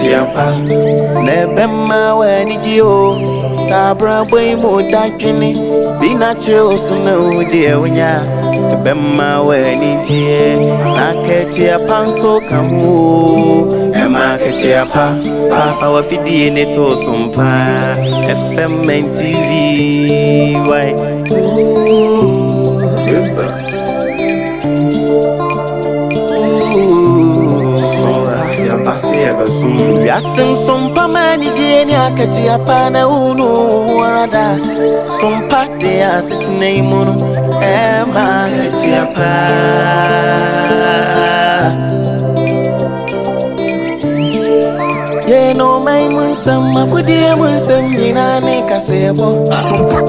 akatua pa na ɛbɛma w'ani gye o. Saa abrabɔ yi mu dadwene bi na kyerɛ wo so na wo deɛ wonya ɛbɛma w'ani gyeɛ na akatua pa nso ka ho o. Ɛma akatua pa pa fa w'afidie ne to so mpa FM and TV why. Wiase nsompa ma anigye ne akatua pa na wonu wo ara da. Sompa de asetena yi mu no ɛma akatua pa. Yɛn ɔman mu nsɛm, akodie mu nsɛm nyinaa ne kaseɛbɔ.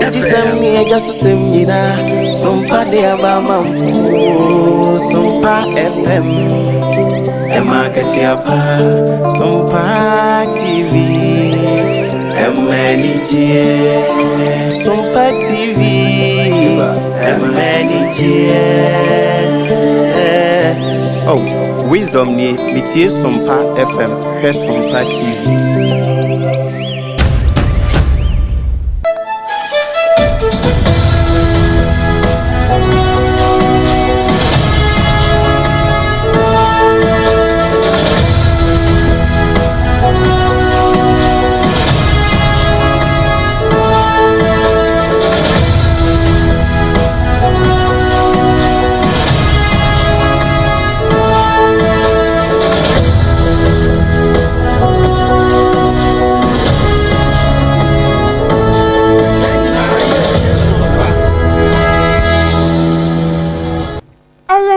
Agyesɛm ne agya so sɛm nyinaa. Sompa de aba ama mo. Sompa FM. Ɛma akatua pa. Sompa TV. Ɛma anigyeɛ. Sompa TV. Ɛma anigyeɛ. Oh, Wisdom nie, metie Sompa FM, hwɛ Sompa TV.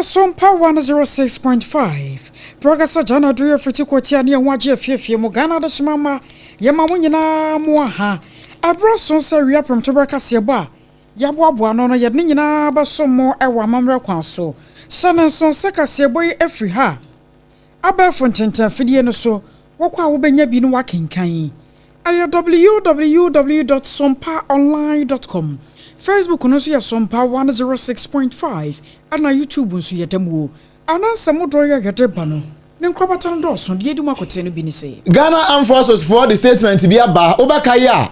Sompa 106.5 Prɔkɛsɛ Ghana Aduruyɛ Fiti Kɔtia ne ɛho agye afiefie mu Ghana Adehyema mma yɛma mo nyinaa mo aha Ɛberɛ so sɛ wia prɛmtoberɛ kaseɛbɔ a yɛaboaboa ano no, yɛde ne nyinaa bɛsom mo wɔ amammerɛ kwan so. Hyɛ no nsow sɛ kaseɛbɔ yi afiri ha a, abɛɛfo ntentan afidie no so, wokɔ a wobɛnya bi na woakenkan. Ɛyɛ www dot sompaonline dot com. Facebook no nso yɛ Sompa 106.5 ɛna YouTube nso yɛda mu o. Anansɛm dɔ yi a yɛde ba no, ne nkorabata no dɔɔso. Deɛ edi mu akoten no bi ne sɛ. Ghana Armed Forces foɔ de statement bi aba, wobɛkae a,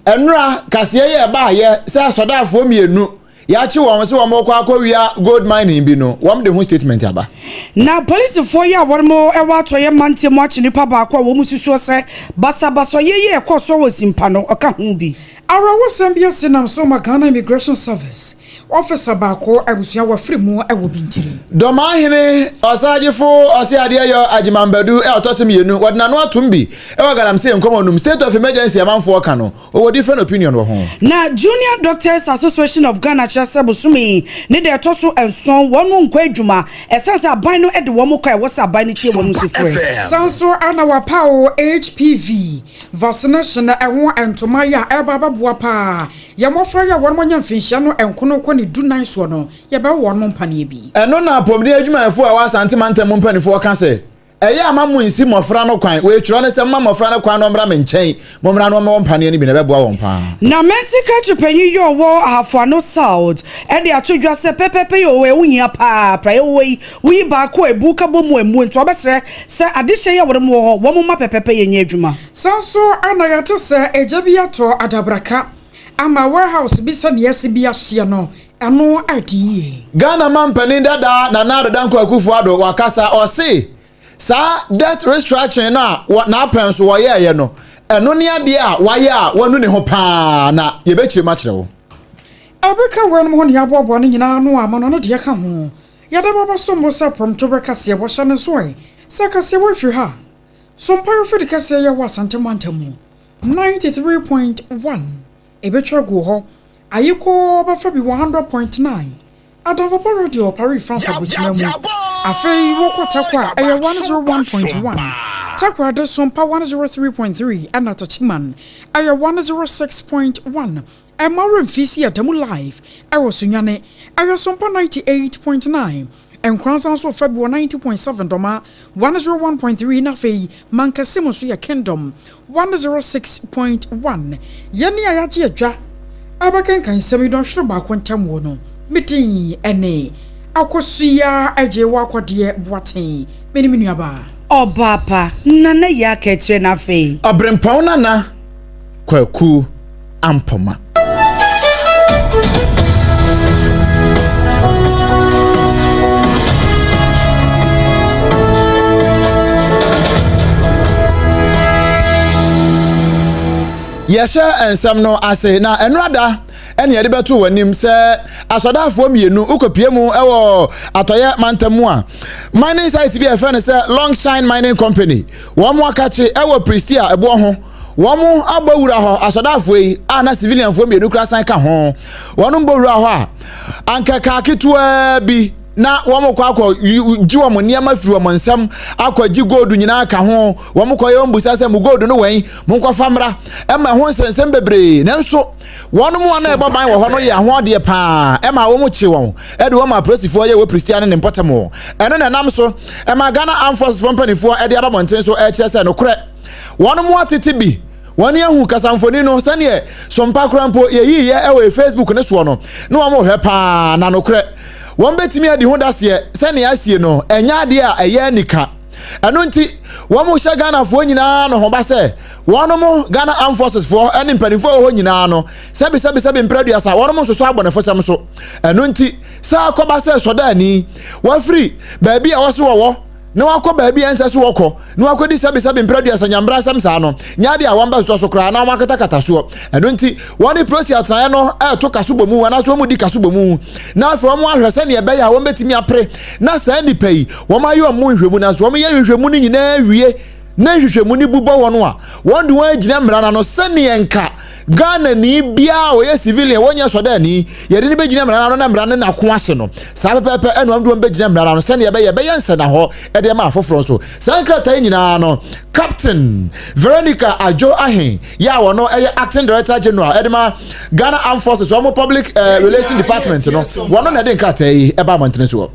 ɛnora kaseɛ yi a ɛbaayɛ sɛ asɔdaafoɔ mmienu yɛakye wɔn sɛ wɔn rekɔ akɔwia gold mining bi no, wɔn de ho statement aba. Na polisifoɔ yi a wɔn wɔ atɔeɛ mantam mu akye nipa baako a wɔn susuo sɛ basabasayɛ yi a ɛkɔɔ soɔ wɔ Simpa no ɔka ho bi. Awerɛhosɛm bi asi nam so ma Ghana Immigration Service ɔfisa baako abusua wafiri mu wɔ Bintiri. Dɔmahene Ɔsaagyefo Ɔseadeɛyɔ Agyeman Badu a ɔtɔ so mmienu, wɔde n'ano atom bi wɔ Galamsey nkɔmmɔ no mu, State of Emergency amanfoɔ ka no, ɔwɔ different opinion wɔ ho. Na Junior Doctors Association of Ghana kyerɛ sɛ bosome yi ne da ɛtɔ so nson wɔn nkɔ adwuma ɛsiane sɛ aban no de wɔn kɔ a ɛwɔ sɛ aban no tie wɔn sufrɛ. Saa nso na wɔapaw HPV Vaccination na ɛho ntoma yi a ɛreba abɛboa paa yɛn mmɔfra yi a wɔn anya mfinhyia no nkono kɔ ne dunan soɔ no, yɛbɛwɔ wɔn mpaneɛ bi. Ɛno na apɔmuden adwumayɛfoɔ a ɛwɔ Asante mantam mu mpaninfoɔ ka sɛ, Ɛyɛ a ma mo nsi mmɔfra no kwan. Wei twerɛ ne sɛ, Momma mmɔfra no kwan na wɔmmra me nkyɛn. Mommra na wɔmmɛwɔ mpaneɛ no bi na ɛbɛboa wɔn paa. Na Mansin Krakye Panyin yi a ɔwɔ Ahafo Ano South de ato dwa sɛ pɛpɛɛpɛ yi ɔwɔ ɛho hia paa. Praeɛ wɔ yi, Woyi baako a ebu ka bɔ mu a emu nti wɔbɛsrɛ sɛ adehyeɛ yi a wɔde mo wɔ hɔ wɔn mma pɛpɛpɛ yɛ nyɛ adwuma. Saa nso na yɛate sɛ egya bi atɔ adabraka ama warehouse bi sɛ nea asi bi ahyeɛ no, ɛno adi yie. Ghana manpanin dada Nana Addo Dankwa Akufo Addo wakasa, ɔse saa debt restructuring no a wɔ n'apɛn so wɔyɛɛyɛ no, ɛno ne adeɛ a wayɛ a wanu ne ho paa na yɛbɛkyerɛ mu akyerɛ wo. Ɛbɛka weinom ho nea aboaboa no nyinaa ano a mono no deɛ ka ho. Yɛde bɛba so mbo sɛ prɔmto bɛ kaseɛ bɔ hyɛ ne nso ɛ sɛ kaseɛ wɔ firi ha so mpaeɛ fidi kɛseɛ yɛ wɔ Asante mantam mu 93.1 ɛbɛtwa agu hɔ ayekoo bɛfa bi 100.9 Adamfopa Radio Paris France abokyima mu afei wokɔ Tarkwa a ɛyɛ 101.1 Tarkwa de so mpa 103.3 ɛna Techiman ɛyɛ 106.1 Ɛmma wo werɛ mfi sɛ yɛda mu live wɔ Sunyani, Ayɔsompa 98.9, Nkoranza nso fa bi wɔ 90.7 Dɔma 101.3 na afei Mankessim nso yɛ Kingdom 106.1. Yɛn a yɛagye adwa abɛkenkan nsɛm yi dɔnhwere baako ntam wɔ no, me din ne Akosua Agyei Wakɔdeɛ Boateng, me ne me nuabaa. Ɔbaapa, Nana Yaa Kɛkyerɛ na afei. Ɔbrempɔn Nana Kwaku Ampoma. Yɛhyɛ nsɛm no ase na ɛno ada ɛne yɛde bɛto wɔn anim sɛ asɔdaafoɔ mmienu wokɔpie mu wɔ atɔyɛ mantam mu a mining site bi a yɛfrɛ no sɛ Long Shine Mining Company wɔn mo akakye ɛwɔ Prestea ɛboɔ ho wɔn mo abɔ wura hɔ asɔdaafoɔ yi a na civilianfoɔ mmienu kura san ka ho wɔn bɔ wura hɔ a anka kaa ketewaa bi na wɔn kɔ akɔ gye wɔn nneɛma firi wɔn nsam akɔ gye gold nyinaa ka ho wɔn kɔ yɛ wɔn busa sɛ mo gold no wɛn mo nkɔfa mmra ɛma ɛho nsɛnsɛm bebree nanso Wɔn a na ɛbɔ ban wɔ hɔ no yɛ ahoɔdeɛ paa ɛma wɔn kye wɔn de wɔn ma apolisifoɔ yɛ wɔ Prestea ne ne mpɔtam hɔ. Ɛno na ɛnam so ɛma Ghana Armed Forces foɔ mpanimfoɔ de aba mmɔnten so ɛrekyerɛ sɛ nokorɛ wɔn mo atete bi wɔn ahu kasamfoni no sɛdeɛ sompa koraa mpo yɛyiiɛ ɛwɔ yɛ Facebook no soɔ no na wɔn hwɛ paa na nokorɛ wɔn bɛtumi adi ho daseɛ sɛnea asie no ɛnyɛ adeɛ a ɛyɛ anika. Ɛno nti wɔn hyɛ Ghanafoɔ nyinaa no ho ba sɛ Wɔnom, Ghana Armed Forces foɔ ne mpanimfoɔ a ɛwɔ hɔ nyinaa no, sɛbi sɛbi sɛbi mprɛ aduasa, wɔnom nsosɔ abɔnefosɛm so. Ɛno nti, sɛ akɔba sɛ sɔdaani, wafiri baabi a wɔse wɔwɔ na wakɔ baabi a ɛnsɛ so wɔkɔ, na wakɔdi sɛbi sɛbi mprɛ aduasa nyambra asɛm saa no, nyɛ adeɛ a wɔn bɛsosɔ so koraa na wɔn akatakata soɔ. Ɛno nti, wɔne Prosi atenaeɛ no ɛreto kaso bɔ mu anaasɛ wɔn di kaso bɔ mu, na afei wɔn ahwɛ sɛdeɛ ɛbɛyɛ a wɔn bɛtumi apere na saa nnipa yi wɔn ayɛ wɔn nhwehwɛmu, nanso wɔn yɛ nhwehwɛmu no nyinaa wie na nhwehwɛmu no bu bɔ wɔn a, wɔn de wɔn agyina mmara no ano sɛdeɛ nka Ghanani biara a ɔyɛ civilian wɔnyɛ sɔdaani yɛde no bɛgyina mmara no ano na mmara no n'ako ahye no. Saa pɛpɛɛpɛ ɛna wɔn de wɔn bɛgyina mmara no ano sɛdeɛ ɛbɛyɛ ɛbɛyɛ nsɛnahɔ ɛde ama afoforɔ nso. Saa nkrataa yi nyinaa no, Captain Veronica Adjo Ahen yɛ a wɔn ɛyɛ Acting Director General ɛde ma Ghana Armed Forces wɔn Public uh, Relation Department no, wɔn na ɛde nkrataa yi ɛba abɔntene soɔ.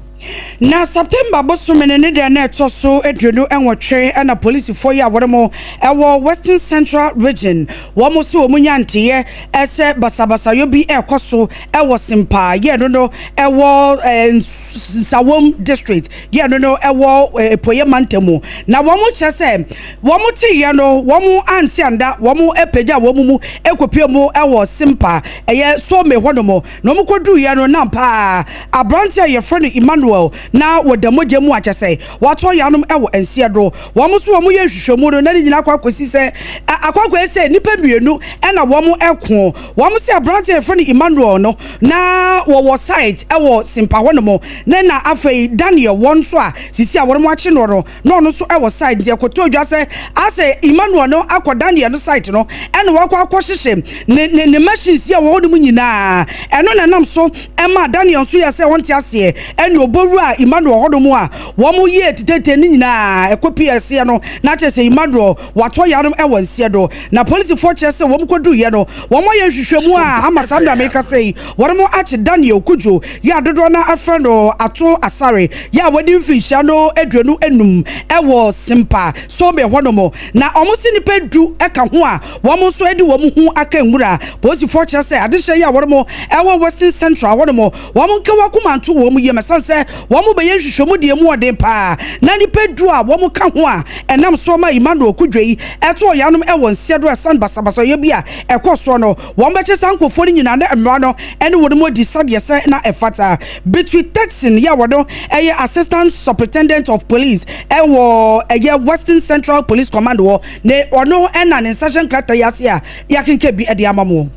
Na September bosome no ne da na ɛtɔ so 28 na polisifoɔ yi a wɔn wɔ Western Central Region wɔn se wɔn nya nteɛ sɛ basabasayɔ bi ɛrekɔ so wɔ Simpa yɛ no no ɛwɔ Nsawam District yɛ no no ɛwɔ Epueɛ mantam mu na wɔn kyerɛ sɛ wɔn teeɛ no wɔn ante anda wɔn apagya wɔn mu ɛkɔpie mu ɛwɔ Simpa ɛyɛ Some hɔnom. Na wɔkɔduruiɛ no, na ampa ara aberanteɛ a wɔfrɛ no Emmanuel na ɔda mogya mu a kyerɛ sɛ watɔ yanom wɔ nseɛ do. Wɔn nso wɔyɛ nhwehwɛmu no, na ne nyinaa akɔ akɔsi sɛ akɔ akɔyɛ sɛ nnipa mmienu na wɔreko. Wɔn se aberanteɛ a wɔfrɛ no Emmanuel no, na wɔwɔ site wɔ Simpa hɔnom, ne na afei Daniel wɔn nso a sisi a wɔn akye noɔ no, na ɔno nso wɔ site nti ɛkɔtɔɔ dwa sɛ asɛ Emmanuel no akɔ Daniel no site no ɛna wakɔ akɔhyehye ne ne ne machines yi a wɔ hɔ no mu nyinaa ɛno na ɛnam so ɛma Daniel nso yɛ sɛ ɔnte aseɛ ɛne ɔbɔwura Emmanuel hɔ nom a wɔn yɛ titete ne nyinaa ɛkɔ pii ɛseɛ no na kyerɛ sɛ Emmanuel watɔ yanom ɛwɔ nseɛ do na polisifoɔ kyerɛ sɛ wɔn kɔduiɛ no wɔn ayɛ nhwehwɛmu a ama saa mmerɛ a meka sɛ yi wɔn akye Daniel Kudjo yɛ a dodoɔ no ara frɛ no Ato Asare yɛ a wadi mfinhyia no 25 wɔ Simpa Some hɔnom. Na wɔn se nnipa du ka ho a wɔn nso de wɔn ho aka nwura. Polisifoɔ kyerɛ sɛ adehyeɛ yi a wɔn wɔ Western Central hɔnom wɔn nka wɔn akoma nto wɔn yam ɛsiane sɛ wɔn bɛyɛ nhwehwɛmu deɛ mu ɔden paa na nnipa du a wɔn ka ho a ɛnam soɔ ma Emmanuel Kudwo yi too yanom wɔ nseɛ do ɛsiane basabasayɛ bi a ɛkɔ soɔ no. Wɔn bɛkye saa nkurɔfoɔ no nyinaa na mmara no ne wɔn mu adi sɛdeɛ sɛ na ɛfata. Betwi Turkson yɛ a wɔno yɛ Assistant Superintendent of Police wɔ ɛyɛ Western Central Police Command hɔ ne ɔno na ne nsa hyɛ nkrataa yi ase a yɛakenkan bi de ama mo.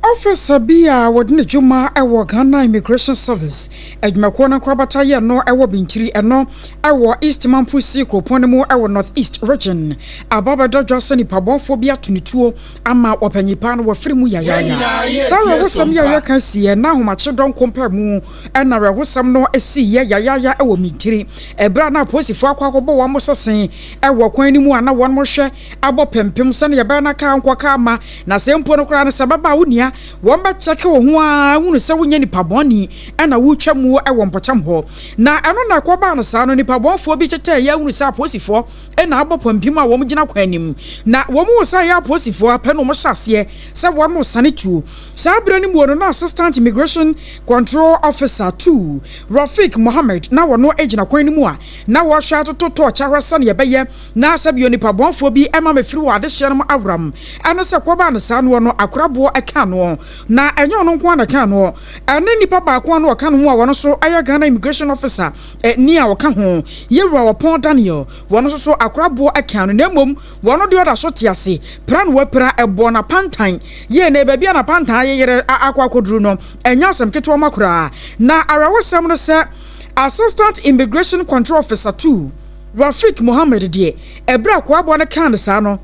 Ɔfisa bi a wɔde ne dwuma wɔ Ghana Immigration Service adwumakuo no nkorabata yɛ no wɔ Bintiri, ɛno wɔ East Mamprusi kuropɔn no mu wɔ North East Region aba abɛda dwa sɛ nipabɔnfoɔ bi ato ne tuo ama ɔpanyin paa no wafiri mu yayaaya. Saa awerɛhosɛm yi a yɛka siiɛ na ahomakye dɔnko mpaemu na awerɛhosɛm no siiɛ yayaaya wɔ Mintiri ɛberɛ a na apolisifoɔ akɔ akɔbɔ wɔn sese wɔ kwan no mu a na wɔn hwɛ abɔ pɛmpem sɛdeɛ ɛbɛyɛ na kaa nkɔ kaa ma na sɛ mpo no koraa no sɛ ɛbɛba a wo nua onua, wɔn bɛkyɛke wo ho ara hunu sɛ wonyɛ nipa bɔne na woretwa mu wɔ mpɔtam hɔ. Na ɛno na ɛkɔbaa no saa no, nipa bɔnfoɔ bi tetɛɛ yɛ hunu sɛ apolisifoɔ na abɔ pampim a wɔn gyina kwan anim. Na wɔn hu sɛ ɛyɛ apolisifoɔ ara pɛ na wɔn hyɛ aseɛ sɛ wɔn resane tuo. Saa berɛ no muo no na Assistant Immigration Control Officer 2, Rafiq Mohammed na wɔno gyina kwan no mu a na wɔrehwɛ atoto tɔɔkye ahwɛ sɛdeɛ ɛbɛyɛ na sɛbi onipa bɔnfoɔ bi ma mefiri wɔ adehyeɛ no mu awram. Ɛno sɛ kɔbaa no saa noɔ no akoraboɔ kaa noɔ. Na ɛnyɛ ɔno nko ara na ɛkaa noɔ. Ɛne nipa baako a na ɔka ne ho a wɔno nso yɛ Ghana Immigration Officer ni a ɔka ho, Yɛwura Ɔpɔn Daniel, wɔno nso so akoraboɔ kaa no na mmom wɔno deɛ ɔda so te ase. Pira na wapira, ɛbɔɔ n'apantan yie na baabi a n'apantan ayeyere akɔ akɔduru no ɛnyɛ asɛm ketewa ma koraa. Na awerɛhosɛm no sɛ Assistant Immigration Control Officer 2, Rafiq Mohammed deɛ, ɛberɛ a akoraboɔ no kaa no saa no,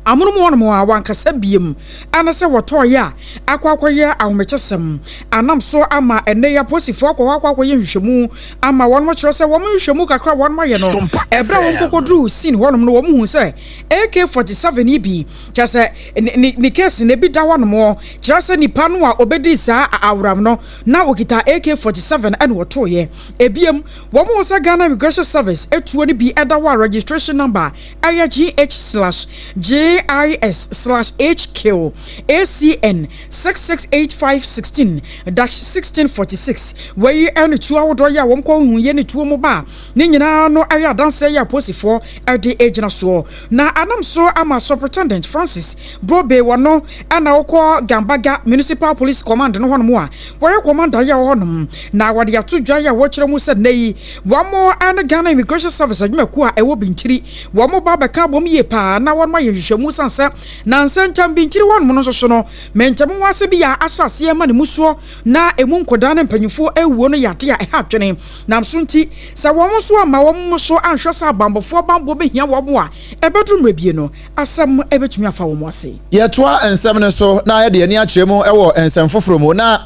Amonom hɔnom a wɔankasa biom ne sɛ wɔtɔeɛ a akɔ akɔyɛ ahomekyesɛm anam so ama ɛnnɛ yi apolisifoɔ akɔ hɔ akɔ akɔyɛ nhwehwɛmu ama wɔnom kyerɛ sɛ wɔn nhwehwɛmu kakra a wɔnom ayɛ no ɛberɛ a wɔn kɔkɔduruu scene hɔnom no wɔn huu sɛ AK-47 yi bi kyerɛ sɛ ne ne case no ebi da hɔnom kyerɛ sɛ nipa no a ɔbɛdii saa awram no na ɔkita AK-47 ɛna ɔtoeɛ. Ebiem wɔn huu sɛ Ghana Immigration Service tuo no bi ɛda hɔ a registration number Ɛyɛ GH slash JIS slash HQ ACN 668516 dash 1646. Wei ne tuo ahodoɔ yi a wɔn kɔ hu yɛ ne tuo mu ba a ne nyinaa no ɛyɛ adanseɛ yi a apolisifoɔ de gyina soɔ. Na anam so ama Superintendent Francis Brobe wɔ no na ɔkɔ Gambaga Municipal Police Command no hɔnom a wɔyɛ commander yi a ɔwɔ hɔnom na wɔde ato dwa yi a wɔkyerɛ mu sɛ nnɛ yi wɔn ne Ghana Immigration Service adwumakuo a ɛwɔ Binkyiri wɔn ba abɛka abom yie paa na wɔn ayɛ nhwehwɛmu sane sɛ nansa ntam Binkyiri hɔnom no nso so no mentɛm ho ase bi a ahyɛ aseɛ ma ne musuo na emu nkɔdaa ne mpanyinfoɔ awuo no yɛ adeɛ a ɛha adwene nam so nti sɛ wɔn nso amma wɔn so anhwɛ sɛ abanbɔfoɔ banbɔ bɛhia wɔn a ɛbɛduru mmerɛ bie no asɛm bɛtumi afa wɔn ase. Yɛtoa nsɛm no so na yɛde yɛn ani akyerɛ mu wɔ nsɛm foforɔ mu na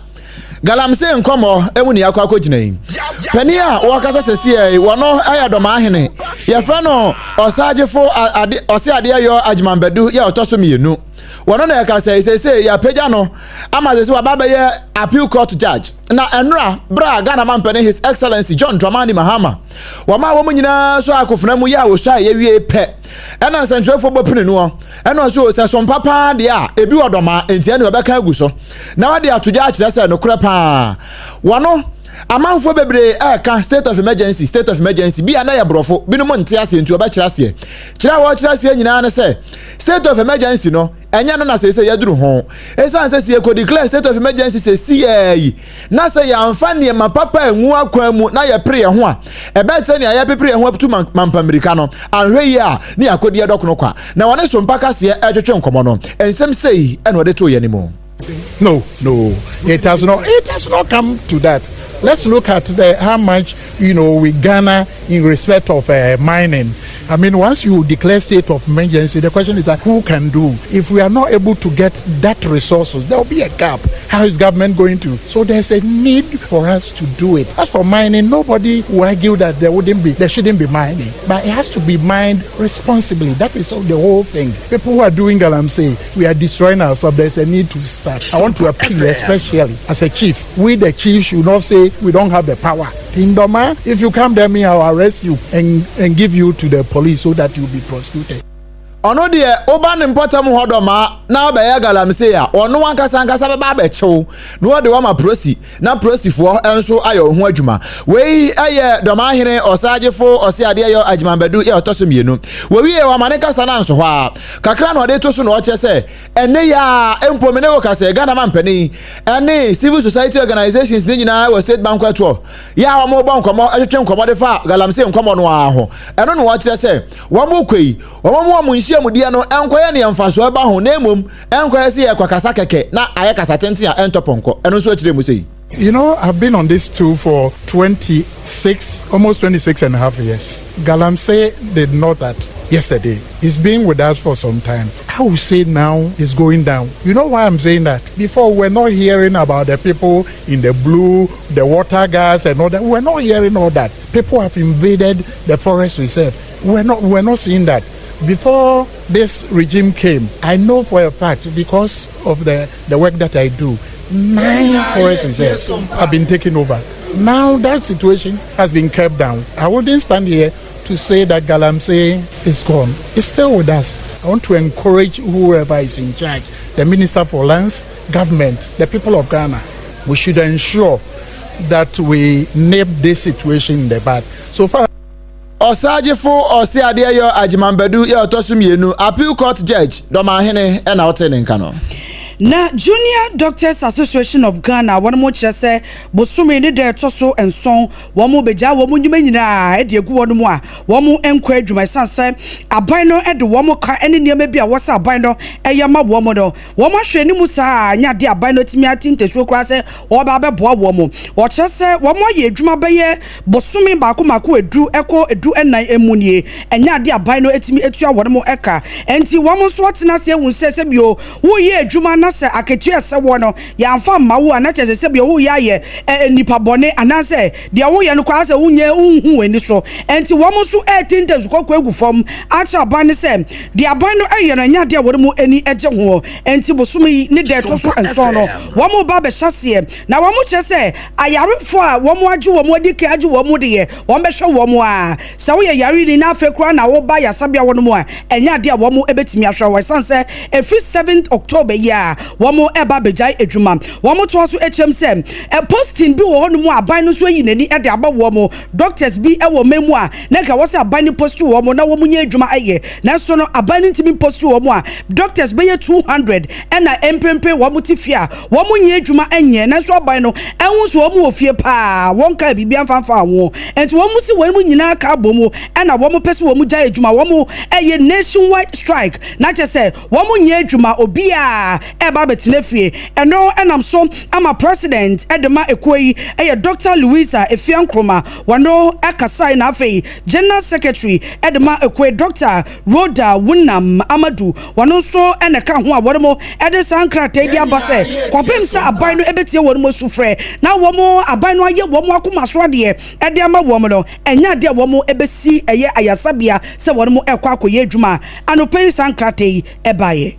galamsey nkɔmmɔ mu ne yɛakɔ akɔgyina yi. Panin a wɔkasa sɛsiɛ yi, wɔno yɛ Dɔmaahene. Yɛfrɛ no Ɔsagyefo ade Ɔse Adeɛyɔ Agyemambadu yɛ ɔtɔ so mmienu. Wɔno na ɛkasa yi seesei yɛapagya no ama sɛsɛ waba abɛyɛ Appeal Court Judge. Na ɛnora berɛ a Ghana mampanin His Excellency John Dramani Mahama wɔmaa wɔn nyinaa so akofena mu yɛ a wɔsuaeɛ yɛwie pɛ ɛna nsɛntwerɛfoɔ bɔ pini noɔ ɛna ɔsɛ o sɛ sompa paa deɛ a ebi wɔ dɔmaa nti ɛne ɔbɛka agu so na wɔde ato dwa akyerɛ sɛ nokorɛ paa wɔno amanfoɔ bebree ɛreka state of emergency, state of emergency bi a na yɛ borɔfo binom nte aseɛ nti wɔbɛkyerɛ aseɛ. Kyerɛ a wɔkyerɛ aseɛ nyinaa ne sɛ state of emergency no ɛnyɛ no na seesei yɛaduru ho. Ɛsiane sɛ sɛ yɛkɔ declare state of emergency sɛsiaa yi na sɛ yɛamfa nneɛma papa angu akwan mu na yɛpere yɛn ho a, ɛbɛyɛ sɛ nea yɛpepere yɛn ho atu mampamirika no, anhwɛ yie a ne yɛakɔdi ɛdɔkono kwa. Na wɔne Sompa Kaseɛ retwetwe nkɔmmɔ no, nsɛm sei na ɔde too yɛn anim. No, no, it has not. It has not come to that. Let's look at the how much we garner in respect of mining. I mean, once you declare state of emergency, the question is that who can do? If we are not able to get that resources, there will be a gap. How is government going to? So there's a need for us to do it. As for mining, nobody will argue that there wouldn't be, there shouldn't be mining, but it has to be mined responsibly. That is the whole thing. People who are doing galamsey, we are destroying ourselves. There's a need to start. I want to appeal, especially as a chief. We, the chiefs, should not say we don't have the power. In Dormaa, if you come there, me, I'll arrest you and give you to the police so that you'll be prosecuted. Ɔno deɛ, woba ne mpɔtam hɔ Dɔmaa na wobɛyɛ galamsey a, ɔno ankasa ankasa bɛba abɛkye wo na ɔde wo ama prosi na prosifoɔ nso ayɛ wo ho adwuma. Wei yɛ Dɔmaa hene Ɔsaagyefo Ɔseadeɛyɔ Agyeman Badu yɛ ɔtɔ so mmienu. Wɔwiee wama ne kasa no anso hɔ ara. Kakra na ɔde to so na ɔkyerɛ sɛ ɛnnɛ yi ara mpo me ne wo kasa yi, Ghana mampanin ne civil society organisations no nyinaa wɔ State Banquet Hall yɛ a wɔrebɔ nkɔmmɔ twetwe nkɔmmɔ de fa galamsey nkɔmmɔ no ara ho. Ɛno na wɔkyerɛ sɛ wɔrekɔ yi, wɔmma wɔn nhyiamudeɛ no nkɔyɛ nea mfasoɔ ba ho na mmom ɛnkɔyɛ sɛ yɛrekɔkasa kɛkɛ na ayɛ kasa tenten a ɛntɔ pɔnkɔ. Ɛno nso ɛkyerɛ mu sei. You know, I've been on this tour for 26, almost 26 and a half years. Galamsey did not that yesterday. He's been with us for some time. I would say now it's going down. You know why I'm saying that? Before, we're not hearing about the people in the blue, the water gas and all that. We're not hearing all that. People have invaded the forest reserve. We're not seeing that. Before this regime came, I know for a fact, because of the work that I do, nine forest reserves have been taken over. Now that situation has been kept down. I wouldn't stand here to say that Galamsey is gone. It's still with us. I want to encourage whoever is in charge, the Minister for Lands, government, the people of Ghana. We should ensure that we nip this situation in the bud. So far, Ɔsagyefo ɔse adeɛ yɛ Agyemambadu yɛ ɔtɔ so mmienu, Appeal Court Judge Dɔmahene, ɛna ɔte ne nka no. Na Junior Doctors Association of Ghana, wɔn mo kyerɛ sɛ bosome ne da ɛtɔ so 7, wɔn mo bɛgya wɔn nnwuma nyinaa ɛde egu wɔn mu a wɔn nkɔ adwuma, ɛsan sɛ aban no ɛde wɔn ka ɛne nneɛma bi a wɔsɛ aban no ɛyɛ ma wɔn no. Wɔn ahwɛ anim saa nya de aban no tumi ate ntɛsuo koraa sɛ wɔba abɛboa wɔn mo. Wɔkyerɛ sɛ wɔn ayɛ adwuma bɛyɛ bosome baako mako 10 ɛkɔ 14 emu nie, ɛnyɛ ade aban no etumi etua wɔn mo ɛka. Nti wɔn nso atena ase ehu sɛ sɛbio woyɛ adwuma na sɛ akatua ɛsɛ wɔ no yɛamfa mma wo a, na kyerɛ sɛ sɛbio woyɛ ayɛ nipa bɔne anaasɛ deɛ woyɛ no koraa sɛ wonyɛ wonhu w'ani so. Nti wɔn nso ɛɛte ntɛsu kɔkɔɔ egu fam akyerɛ aban no sɛ deɛ aban no ɛyɛ no, ɛnyɛ adeɛ a wɔn mu ani gye ho. Nti bosome yi ne deɛ ɛtɔ so 7 no, wɔn ba abɛhyɛ aseɛ, na wɔn kyerɛ sɛ ayarefoɔ a wɔn agye wɔn adi kan agye wɔn deɛ, wɔn bɛhwɛ wɔn a sɛ woyɛ yare ni na afei koraa na woba yasabea wɔn mu a, ɛnyɛ adeɛ a wɔn bɛtumi ahwɛ wɔ, ɛsan sɛ ɛfiri 7 October yi a wɔn ɛba abɛgyae adwuma. Wɔn toa so akyɛm sɛ ɛ posting bi wɔ hɔnom a aban no nso ayi n'ani de aba wɔn doctors bi wɔ mɛ mu a na nka wɔsɛ aban no post wɔn na wɔn nyɛ adwuma ayɛ, nanso no aban no ntumi post wɔn a doctors bɛyɛ 200 ɛna mprempren wɔn te fie a wɔn nyɛ adwuma nyɛ, nanso aban no ɛho nso wɔn wɔ fie paa, wɔn ka biribi amfanfa ho. Nti wɔn si wɔn mu nyinaa ka abɔ mu ɛna wɔn pɛ sɛ wɔn gya adwuma, wɔn ɛyɛ nationwide strike, na kyerɛ sɛ wɔn nyɛ adwuma, obiara ɛba abɛtena fie. Ɛno ɛnam so ama president ɛde ma ekuo yi ɛyɛ Dr Louisa Efia Nkroma, wɔn ɛkasae, na afei general secretary ɛde ma ekuo yi, Dr Rhoda Wunam Amadu, wɔn nso ɛna ka ho a wɔn mo ɛde saa nkrataa yi aba sɛ kɔpem sɛ aban no ɛbɛtie wɔn mo sufrɛ na wɔn aban no ayɛ wɔn akoma so adeɛ ɛde ama wɔn no, ɛnyɛ adeɛ a wɔn ɛbɛsi ɛyɛ ayasabea sɛ wɔn mo ɛkɔ akɔyɛ adwuma. Anɔpɛ yi saa nkrataa yi ɛbaeɛ.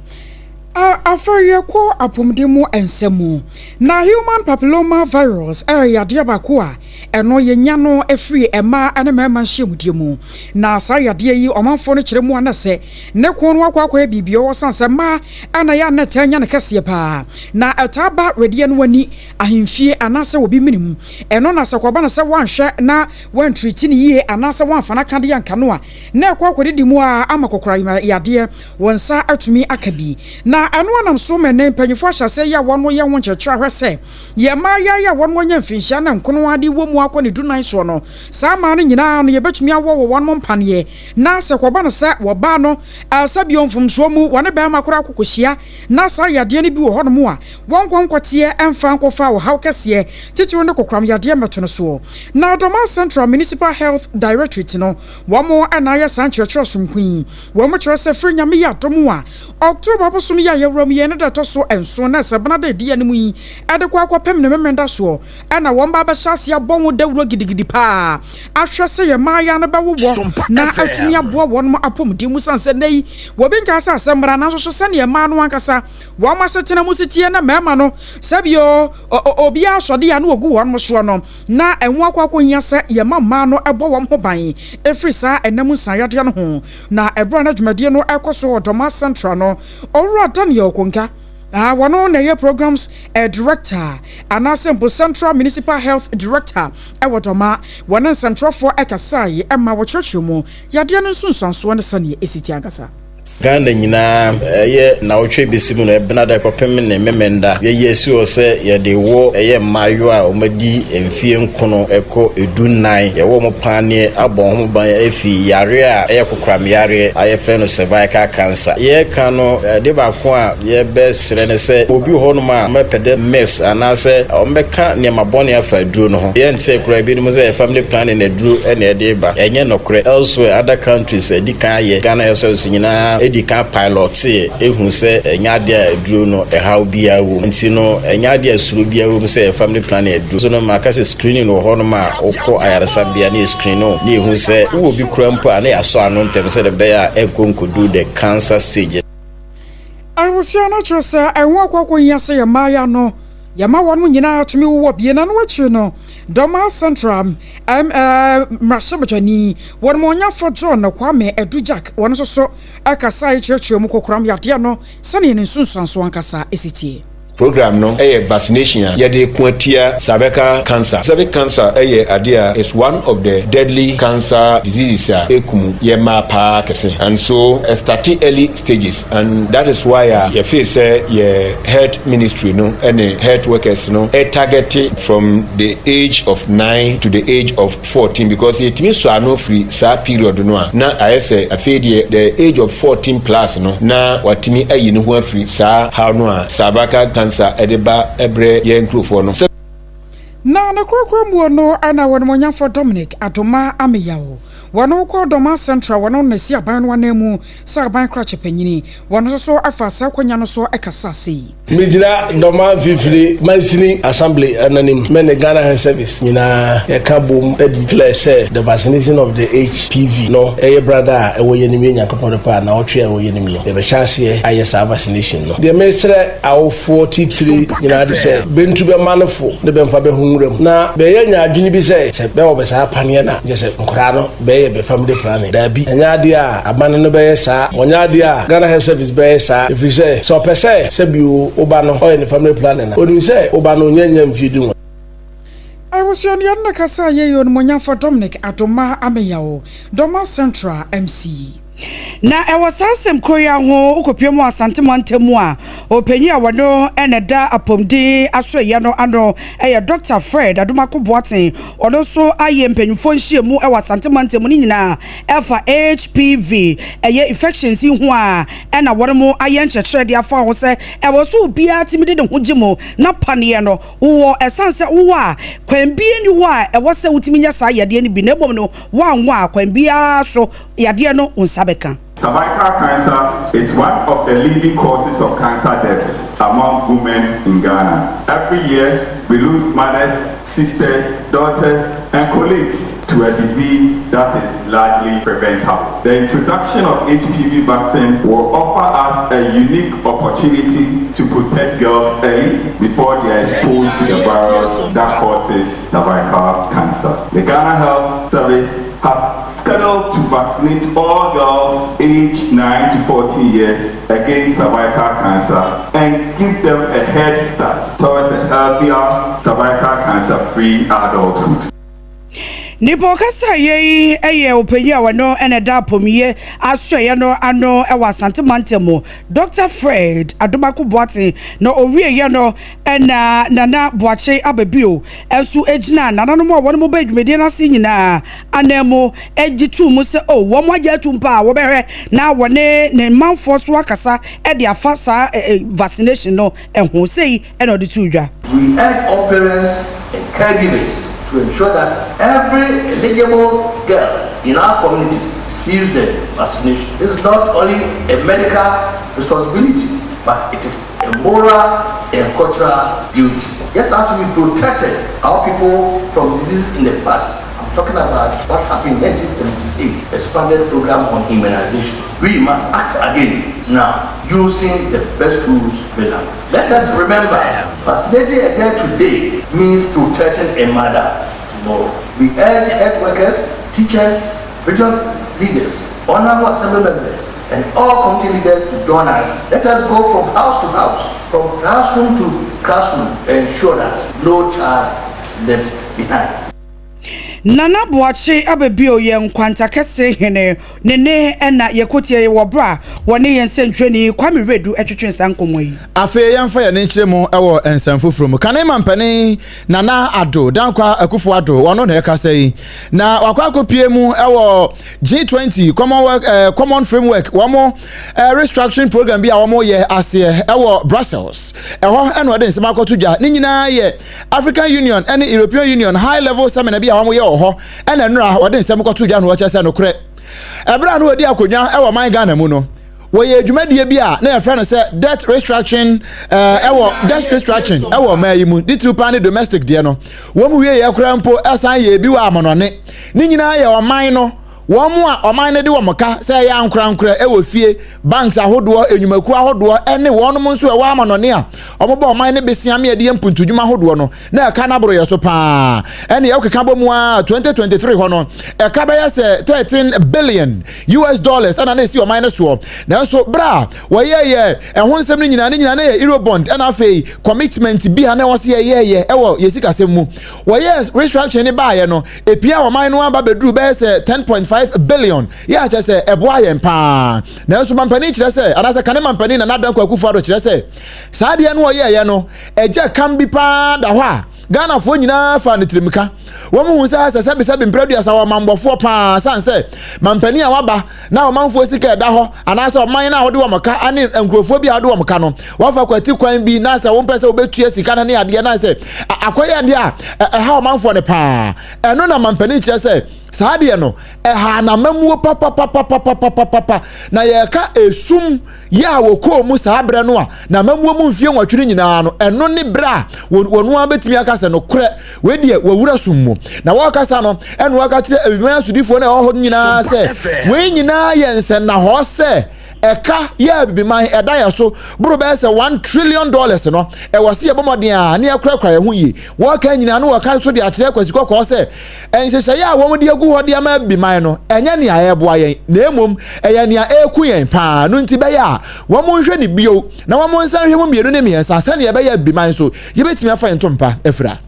Afei yɛkɔ apɔmuden mu nsɛm mu. Na human papilloma virus ɛyɛ yadeɛ baako a ɛno yɛnya no afiri mmaa ne mmarima nhyiamudie mu. Na saa yadeɛ yi, ɔmanfoɔ no kyerɛ mu ana sɛ ne ko no akɔ akɔyɛ biribi ɔwɔ san sɛ mmaa ana yɛ ana taa nya no kɛseɛ paa, na ɛtaa ba wedeɛ no ani ahemfie anaasɛ obi mene mu. Ɛno na sɛ kɔba no sɛ woanhwɛ na woantiriti no yie anaasɛ woamfa no akadeɛ anka no a, na ɛkɔ akɔdidi mu a ama kɔkora yadeɛ wɔn nsa atumi aka bi. Na ɛno anam so ma nnɛ mpanyinfoɔ ahyɛ aseɛ yɛ a wɔn yɛ ho nkyerɛkyerɛ ahwɛ sɛ yɛ mmaa yɛ a wɔn anya mfinhyia na nkono ade wɔ mu akɔ ne 14 soɔ no, saa mmaa no nyinaa no yɛbɛtumi awɔ wɔ wɔn mpaneɛ. Na sɛ kɔba no sɛ wɔbaa no sɛbio mfomsoɔ mu wɔne bɛrima koraa akɔkɔhyia na saa yadeɛ no bi wɔ hɔnom a, wɔn nkɔ nkɔteɛ ɛmfa nkɔfa ɔhaw kɛseɛ titiri ne kokoram yadeɛ mmɛto no soɔ. Na Dɔma Central Municipal Health Directorate no, wɔn ɛna ayɛ saa nkyerɛkyerɛ sonko yi. Wɔn kyerɛ sɛ firi Nyame yɛ adom a, October bosom yi a yɛwura mu yɛn ne da ɛtɔ so 7, na sɛ bena da edi anim yi ɛde kɔ akɔpem ne memenda soɔ, ɛna wɔn ba bɛhyɛ ase abɔ ho dawuro gidigidi paa ahwɛ sɛ yɛn mmaayɛ no bɛwowɔ na atumi aboa wɔn apɔmuden mu, san sɛ nnɛ yi wɔbi nka sɛ asɛm mmara, nanso so sɛneɛ mmaa no ankasa wɔn asetena mu setie na mmarima no sɛbio obiara asɔde a na wɔgu wɔn soɔ no, na ɛho akɔ akɔhia sɛ yɛma mmaa no ɛbɔ wɔn ho ban ɛfiri saa ɛnam nsayadeɛ no ho. Na ɛberɛ a na dwumadie no ɛkɔ so wɔ Dɔma Central no, Owura Daniel Konka, wɔno na ɛyɛ programs director anaasɛ mpo Central Municipal Health Director ɛwɔ Dɔma, wɔne nsɛntwerɛfoɔ ɛkasae ɛma wɔkyerɛkyerɛ mu yadeɛ no nsunsuansoɔ ne sɛneɛ ɛsi ti ankasa. Ghana nyinaa ɛyɛ nawɔtwe bɛsi mu no, ɛbena da kɔpem ne memenda, yɛyɛ asi hɔ sɛ yɛde wɔ ɛyɛ mmaayewa a wɔadi mfie 9 ɛkɔ 14, yɛwɔ mo paneɛ abɔ ho ban afi yare a ɛyɛ kokoram yareɛ a yɛfrɛ no cervical cancer. Yɛka no ɛde baako a yɛbɛsrɛ ne sɛ obi wɔ hɔnom a ɔmɛpɛ dɛ myths anaasɛ ɔmbɛka nneɛma bɔne afa aduro no ho. Yɛnte sɛ koraa binom sɛ family planning aduro ɛna ɛde ba. Ɛnyɛ nokorɛ. Elsewhere, other countries adi kan ayɛ, Ghana Health Service nyinaa. Yɛadi kan pilɔtee ehu sɛ ɛnyɛ adeɛ a aduro no ɛhaw biara wɔ mu. Nti no ɛnyɛ adeɛ a suro biara wɔ mu sɛ yɛ family planning aduro. So no maka sɛ screening wɔ hɔnom a wokɔ ayaresabea na yɛ screen wo na yɛhu sɛ wowɔ bi koraa mpo a na yɛasɔ ano ntɛm sɛdeɛ ɛbɛyɛ a ɛnkɔ nkɔdu the cancer stage. Abusua no kyerɛ sɛ ɛho akɔ akɔhia sɛ yɛn mmaeɛ no yɛma wɔn nyinaa tumi wowɔ bie na no akyiri no Dormaa Central mmarahyɛbadwani wɔnmɔnyafo John Kwame Adu Jack wɔn nso so kasae kyerɛkyerɛ mu kokoram yadeɛ no sɛdeɛ ne nsunsuansoɔ ankasa si tie. Program no yɛ vaccination a yɛde ko atia cervical cancer. Cervical cancer yɛ adeɛ a is one of the deadly cancer diseases a ɛkum yɛ mmaa paa kɛse and so ɛstarte early stages and that is why a yɛ feel sɛ yɛ health ministry no ne health workers no targete from the age of 9 to the age of 14 because yɛtumi sɔ ano firi saa period no a na ayɛ sɛ afei deɛ the age of 14 plus no na watumi ayi ne ho afiri saa haw no a cervical cancer de ba brɛ yɛn nkurofoɔ no. Na ne korakora muo no na wɔnimonyamfoɔ Dominic Adomah Ameyaw wɔn kɔ Dormaa Central wɔn na si aban no ananmu sɛ aban krakye panyini wɔn nso so afa saa akwanya no so kasa sei. Megyina Dormaa Mfimfini Mansini Assembly ananim me ne Ghana Health Service nyinaa yɛka bom declare sɛ the vaccination of the HPV no ɛyɛ brada a ɛwɔ yɛnim yɛ Nyankopɔn de pɛ a naawɔtwe a ɛwɔ yɛnim no yɛbɛhyɛ aseɛ ayɛ saa vaccination no. Deɛ mesrɛ awofoɔ titire nyinaa de sɛ bɛntu bɛ mma no fo ne bɛmfa bɛ ho nwura mu na bɛyɛ nya adwene bi sɛ sɛ bɛwɔ bɛ saa paneɛ no a nkyɛ sɛ nkoraa no bɛyɛ bɛ family planning. Daabi, ɛnyɛ adeɛ a abane no bɛyɛ saa, ɔnyɛ adeɛ a Ghana Health Service bɛyɛ saa, ɛfiri sɛ sɛ ɔpɛ sɛ sɛ bio wo ba no ɔyɛ ne family planning a, ɔnim sɛ wo ba no ɔnnya nnya mfie dunwɔtwe. Abusuanuanom no kasa yɛ yɛ Onimonyamfo Dominic Adomah Ameyaw, Dormaa Central MC. Na ɛwɔ saa asɛm koro yi ara ho, wokɔpue mu wɔ Asante mantam mu a, ɔpanyin a wɔno na ɛda apɔmuden asoɛeɛ no ano yɛ Dɔkta Fred Adomako Boateng. Ɔno nso ayɛ mpanyinfoɔ nhyiamu wɔ Asante mantam mu ne nyinaa ɛfa HPV ɛyɛ infections yi ho a ɛna wɔn ayɛ nkyerɛkyerɛ de afa ho sɛ ɛwɔ so obiara tumi de ne ho gye mu na paneɛ no wowɔ ɛsan sɛ wowɔ a kwan bi ni hɔ a ɛwɔ sɛ wotumi nya saa yadeɛ no bi na mmom no woanwɔ a kwan biara so yadeɛ no wo nsa bɛka. Cervical cancer is one of the leading causes of cancer deaths among women in Ghana. Every year, we lose mothers, sisters, daughters, and colleagues to a disease that is largely preventable. The introduction of HPV vaccine will offer us a unique opportunity to protect girls early before they are exposed to the virus that causes cervical cancer. The Ghana Health Service has scheduled to vaccinate all girls aged 9 to 14 years against cervical cancer and give them a head start towards a healthier cervical cancer-free adulthood. Nipa ɔkasa yɛ yi yɛ ɔpanyin a wɔno na ɛda apɔmuyɛ asoɛeɛ no ano wɔ Asante mantam mu, Dr. Fred Adomako Boateng, na ɔwieeɛ no na Nana Boakye aba bio nso gyinaa nananom a wɔn bɛɛ dwumadie no ase nyinaa anan mu gye too mu sɛ o wɔn agye atum paa wɔbɛhwɛ na wɔne ne manfoɔ so akasa de afa saa vaccination no ho. Sei na ɔde too dwa. We urge all parents and caregivers to ensure that every eligible girl in our communities receives the vaccination. This is not only a medical responsibility, but it is a moral and cultural duty. Just as we protected our people from diseases in the past, I'm talking about what happened in 1978, expanded program on immunization. We must act again now using the best tools available. Let us remember, vaccinating a girl today means protecting a mother tomorrow. We urge health workers, teachers, religious leaders, honorable assembly members, and all community leaders to join us. Let us go from house to house, from classroom to classroom, and ensure that no child is left behind. Nana Boakye Ababio yɛ Nkwanta Kɛse hene. Ne nne na yɛkɔtiee yi wɔ berɛ a wɔne yɛn sɛntwerɛni Kwame Wiredu twetwee saa nkɔmmɔ yi. Afei yɛmfa yɛn ani nkyerɛ mu wɔ nsɛm foforɔ mu. Kane mampanin Nana Addo Dankwa Akufo Addo, ɔno na ɛkasa yi, na wakɔ akɔpie mu wɔ G20 Commonwealth, eh, Common Framework wɔn eh, restructuring program bi a wɔyɛ aseɛ wɔ Brussels. Ɛhɔ ɛna ɔde nsɛm akɔto dwa. Ne nyinaa yɛ African Union ne European Union High Level Seminar bi a wɔyɛ wɔ hɔ ɛna nnora wɔde nsɛm kɔto dwa no wɔkyerɛ sɛ nokorɛ ɛberɛ a na wɔdi akonnwa wɔ man Ghana mu no. Wɔyɛɛ dwumadie bi a na yɛfrɛ no sɛ debt restructuring ɛwɔ debt restructuring ɛwɔ ɔman yi mu, titiriw paa ne domestic deɛ no. Wɔn wieɛ koraa mpo ɛsan yɛɛ bi wɔ amanɔne. Ne nyinaa yɛ ɔman no wɔn a ɔman no de wɔn ka sɛ ɛyɛ ankorankorɛ ɛwɔ fie, banks ahodoɔ, nnwumakuo ahodoɔ ɛne wɔnom nso ɛwɔ amanɔne a wɔbɔ ɔman no besia me ɛde yɛ mpuntudwuma ahodoɔ no. Na ɛka no aboro yɛ so paa. Ɛne ɛwokeka bɔ mu a 2023 hɔ no ɛka bɛyɛ sɛ 13 billion US dollars ɛna na ɛsi ɔman no soɔ. Nanso berɛ a wɔyɛɛyɛ ɛho nsɛm no nyinaa ne nyinaa na yɛ Eurobond ɛna afei commitment bi a na ɛwɔ sɛ yɛyɛɛyɛ ɛwɔ yɛ sikasɛm mu. Wɔyɛɛ restructuring no baeɛ no ɛpia ɔman no aba bɛduru bɛyɛ sɛ 10.5 billion yɛ akyɛ sɛ ɛboa yɛn paa. Nanso mampanin kyerɛ sɛ anaasɛ kane mampanin Nana Dankwa Akufo-Addo kyerɛ sɛ saa adeɛ no wɔyɛɛyɛ no ɛgya kam bi paa da hɔ a Ghanafoɔ nyinaa faa ne tirimka. Wɔn hu sɛ sɛ sɛbesɛbe mprɛ aduasa wɔ ɔmammɔfoɔ paa sane sɛ mampanin a waba na ɔmanfoɔ sika ɛda hɔ anaasɛ ɔman no a wode wɔn ka ne nkurɔfoɔ bi a wode wɔn ka no wɔfa kwati kwan bi na sɛ wompɛ sɛ wobɛtua sika no ne adeɛ na sɛ akɔyɛ adeɛ a ɛha ɔmanfoɔ no paa. Ɛno na mampanin kyerɛ sɛ saa adeɛ no ɛha n'amammuo papapapapapapapa na yɛka esum yɛ a wɔkɔɔ mu saa berɛ no a n'amammuo mu mfeɛ nwɔtwe no nyinaa no, ɛno ne berɛ a wɔn ara bɛtumi aka sɛ nokorɛ wei deɛ wɔawura sum mu. Na wɔrekasa no, ɛna wɔaka kyerɛ Abibiman asodifoɔ no a ɛwɔ hɔ no nyinaa sɛ wei nyinaa yɛ nsɛnnahɔɔ sɛ ɛka yɛ Abibiman ɛda yɛ so boro bɛyɛ sɛ $1 trillion no, ɛwɔ sɛ yɛbɔ mmɔden a ne yɛkorakora yɛn ho yie. Wɔreka nyinaa no wɔka so de akyerɛ Kwasi Kɔkɔɔ sɛ Nhyehyɛeɛ a wɔde agu hɔ de ama Abibiman no, ɛnyɛ nea ɛreboa yɛn, na mmom ɛyɛ nea ɛreku yɛn paa. Ɛno nti ɛbɛyɛ a wɔnhwɛ no bio na wɔnsan nhwɛ mu mmienu ne mmiɛnsa sɛnea ɛbɛyɛ a Abibiman nso yɛbɛtumi afa yɛn ntompa afira.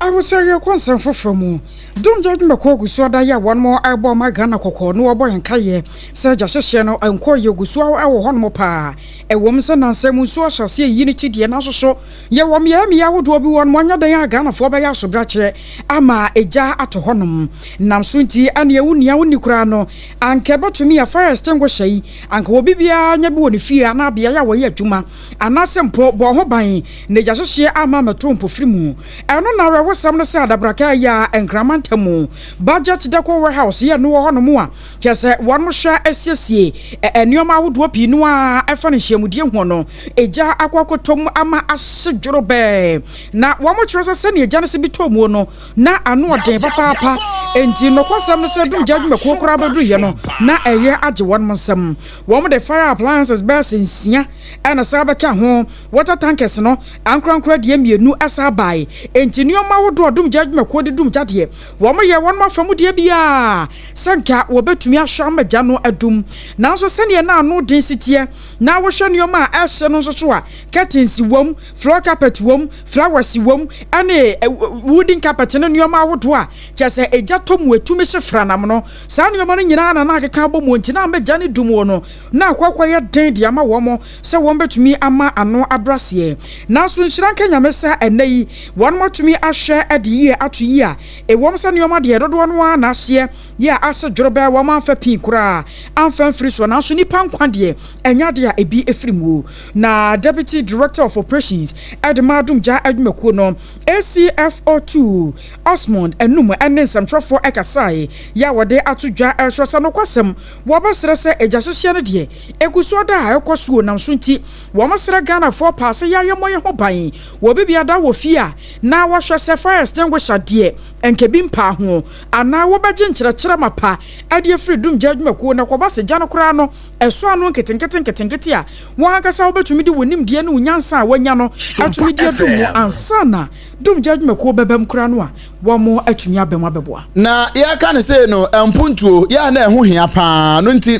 Abusua yɛkɔ nsɛm foforɔ mu. Dumgya adwumakuo gu so ada yɛ a wɔnom ɛrebɔ ɔman Ghana kɔkɔ na wɔbɔ yɛn nkaeɛ sɛ gya hyehyeɛ no nkɔ yie gu so wɔ hɔnom paa. Ɛwom sɛ nansa mu nsuo ahyɛ aseɛ reyi ne ti deɛ nanso so Yɛwɔ mmeae mmeae ahodoɔ bi wɔ nom anyɛ dɛn a Ghanafoɔ bɛyɛ asobrakyerɛ ama egya atɔ hɔ nom. Nam so nti ɛneɛ wo nua wo nni koraa no anka ɛbɛtumi a fire extinguisher yi anka obi biara nya bi wɔ ne fie anaa beaeɛ a wɔyɛ adwuma anaasɛ mpo bɔ ho ban na egya hyehyeɛ amma ammɛto mpofiri mu. Ɛno na awerɛhosɛm no sɛ adabraka yi a Nkran mantam mu Budget Deco Warehouse yɛ no wɔ hɔ nom a kyerɛ sɛ wɔnom hwɛ siesie nnoɔma ahodoɔ pii no a ɛfa no nhyiamudie ho no Egya akɔ akɔtɔ mu ama ahye dworobɛɛ. Na wɔkyerɛ sɛ sɛnea egya no si bi tɔɔ muo no, na ano ɔden papaapa. Enti nokwasɛm ne sɛ dumgya adwumakuo koraa bɛduruiɛ no, na ɛyɛ agye wɔn nsam. Wɔde fire appliances bɛyɛ sɛ nsia na ɛsan bɛkaa ho. Water tankers no, ankorankoro deɛ mmienu san bae. Enti nneɛma ahodoɔ a dumgya adwumakuo de dum gya deɛ, wɔyɛɛ wɔn afa mu deɛ biara sɛ anka wɔbɛtumi ahwɛ ama gya no adum. Nanso sɛnea na ano den si teɛ, Na wohwɛ nneɛma a ɛhyɛ no nso so a, curtains wom, floor carpet wom, flowers wom, ɛne wooden carpet ne nneɛma ahodoɔ a kyerɛ sɛ egya tɔ mu etumi hye franam no. Saa nneɛma no nyinaa na na akeka abɔ mu nti na ama gya no dum wɔ no na akɔ akɔyɛ den de ama wɔn sɛ wɔn bɛtumi ama ano abraseɛ. Nanso nhyira nka Nyame sɛ ɛnnɛ yi wɔn atumi ahwɛ de yie ato yie a ɛwom sɛ nneɛma deɛ dodoɔ no ara na ahyeɛ yɛ a ase dworobɛɛ wɔn amfa pii koraa amfa amfiri soɔ nanso nnipa nkwa deɛ ɛnyɛ adeɛ a ebi firi mu. Na Deputy Director of Operations de ma Adum Gya adwumakuo no, ACFO2 Osmond Anum ne nsɛmtwerɛfoɔ kasaeɛ yɛ a wɔde ato dwa rekyerɛ sɛ nokwasɛm wɔbɛsrɛ sɛ egyahyehyeɛ no deɛ ɛgu soɔ da a ɛkɔ soɔ nam so nti wɔsrɛ Ghanafoɔ paa sɛ yɛayɛ mmɔ yɛn ho ban wɔ bibia da wɔ fie a na wɔhwɛ sɛ fire extinguisher deɛ nka bi mpaa ho anaa wobɛgye nkyerɛkyerɛ mapa de afiri dumgya adwumakuo na kɔba sɛ gya no koraa no ɛsɔ ano nketenkete nketenkete a, wo ankasa wobɛtumi de wo nimdeɛ ne wo nyansa a woanya no atumi de adum mu ansa na dumgya adwumakuo bɛba mu koraa no a wɔatumi aba mu abɛboa. Na yɛreka no sei no, mpuntuo yɛ a na ɛho hia paa no nti,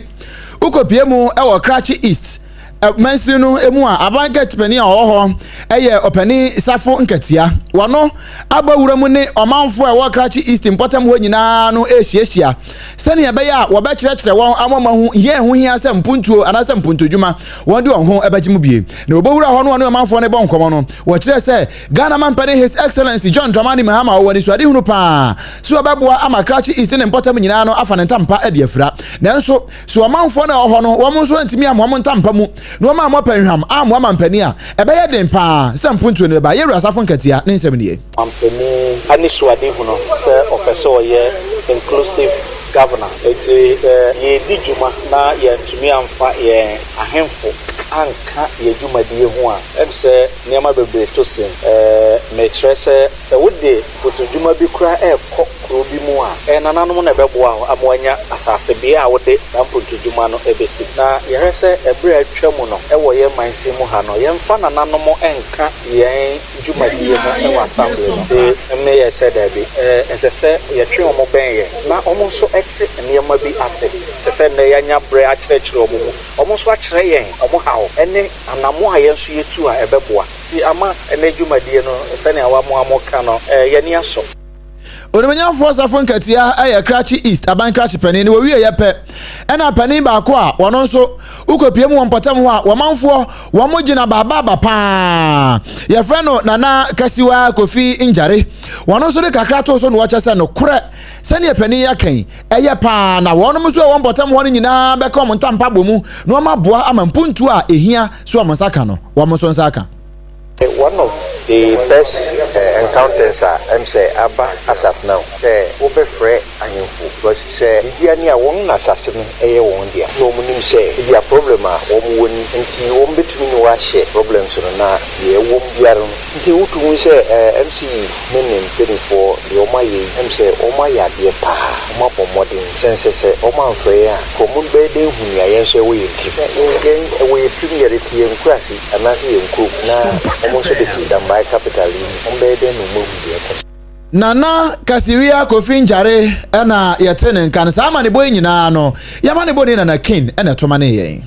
wokɔpie mu wɔ Krachi East mansini no mu a, aban kɛt panin a ɔwɔ hɔ yɛ ɔpanin Safo Nkatia. Wɔno abɔ wura mu ne ɔmanfoɔ a ɛwɔ Krachi East mpɔtam hɔ nyinaa no rehyiahyia sɛnea ɛbɛyɛ a wɔbɛkyerɛkyerɛ wɔn ama wɔahu hia ɛho hia sɛ mpuntuo anaasɛ mpuntudwuma wɔn de wɔn ho bɛgye mu bie. Na wɔbɛwura hɔ no wɔne ɔmanfoɔ no bɔ nkɔmmɔ no, wɔkyerɛ sɛ Ghana mampanin His Excellency John Dramani Mahama ɔwɔ anisoadehunu paa sɛ ɔbɛboa ama Krachi East ne mpɔtam nyinaa no afa ne ntampa de afira. Nanso So ɔmanfoɔ no a ɛwɔ hɔ no, wɔn nso antumi ammoa mo ntampa mu, na wɔn ammɔ pɛnhwam ammoa mampanin a, ɛbɛyɛ den pa ara sɛ mpontuo no bɛba. Yɛn Wura Asafo Nkatia ne nsɛm nie. Mampanin anisoadehunu sɛ ɔpɛ sɛ ɔyɛ inclusive. governance. Enti sɛ yɛredi dwuma na yɛantumi amfa yɛn ahemfo anka yɛn dwumadie ho a, ɛm sɛ nneɛma bebree to sin. Mekyerɛ sɛ, sɛ wode mfotodwuma bi koraa rekɔ kuro bi mu a, ɛyɛ nananom na ɛbɛboa wo ama woanya asase bea a wode saa mpontodwuma no bɛsi. Na yɛhwɛ sɛ ɛberɛ a atwa mu no wɔ yɛn mansin mu ha no, yɛmfa nananom nka yɛn dwumadie ho wɔ assembly no. Nti meyɛɛ sɛ daabi, ɛsɛ sɛ yɛtwe wɔn bɛn yɛn na wɔn nso te nneɛma bi ase. Te sɛ nnɛ yɛanya berɛ akyerɛkyerɛ wɔn mu, wɔn nso akyerɛ yɛn wɔn haw ne anammɔn a yɛn nso yɛtu a ɛbɛboa. Nti ama ɛnnɛ dwumadie no sɛnea wɔamoa mo ka no, yɛn ani asɔ. Onimuonyamfoɔ Safo Nkatia yɛ Krachi East aban krakye panin na wɔwieɛ pɛ ɛna panin baako a wɔno nso wokɔpie mu wɔ mpɔtam hɔ a wɔmanfoɔ wɔn gyina baabaaba paa yɛfrɛ no Nana Kasiwa Kofi Ngyare wɔno nso de kakra too so na wɔkyɛ sɛ nokorɛ sɛdeɛ panin yi aka yi ɛyɛ paa na wɔnom nso a ɛwɔ mpɔtam hɔ no nyinaa bɛka wɔn ntampa bɔ mu na wɔn aboa ama mpuntuo a ɛhia so wɔn nsa ka no wɔn nso nsa aka. One of the best encounters a ɛm sɛ aba as at now sɛ wobɛfrɛ ahemfo because sɛ biribia ni a wɔn na asase no yɛ wɔn dea na wɔn nim sɛ ebia problem a wɔn wɔ ni nti wɔn bɛtumi ne wo ahyɛ problems no na deɛ ɛwɔ mu biara no nti wotu hu sɛ MC ne ne mpaninfoɔ deɛ wɔn ayɛ yi ɛm sɛ wɔn ayɛ adeɛ paa wɔn abɔ mmɔden sɛ nsɛ sɛ wɔn amfrɛ yɛn a nka wɔn bɛyɛ dɛn hu nea yɛn nso ɛwɔ yɛn tirim yɛn yɛn ɛwɔ yɛn tirim yɛde te yɛn nkuraase Anaasɛ yɛn kurom na wɔn nso de te Dambai capital yi mu, wɔn bɛyɛ dɛn na wɔn ahu deɛ ɛkɔ so? Nana Kasiwia Kofi Ngyare na yɛte ne nka no. Saa amanebɔ yi nyinaa no, yɛamanebɔ ni Nana King na ɛto manee yɛn.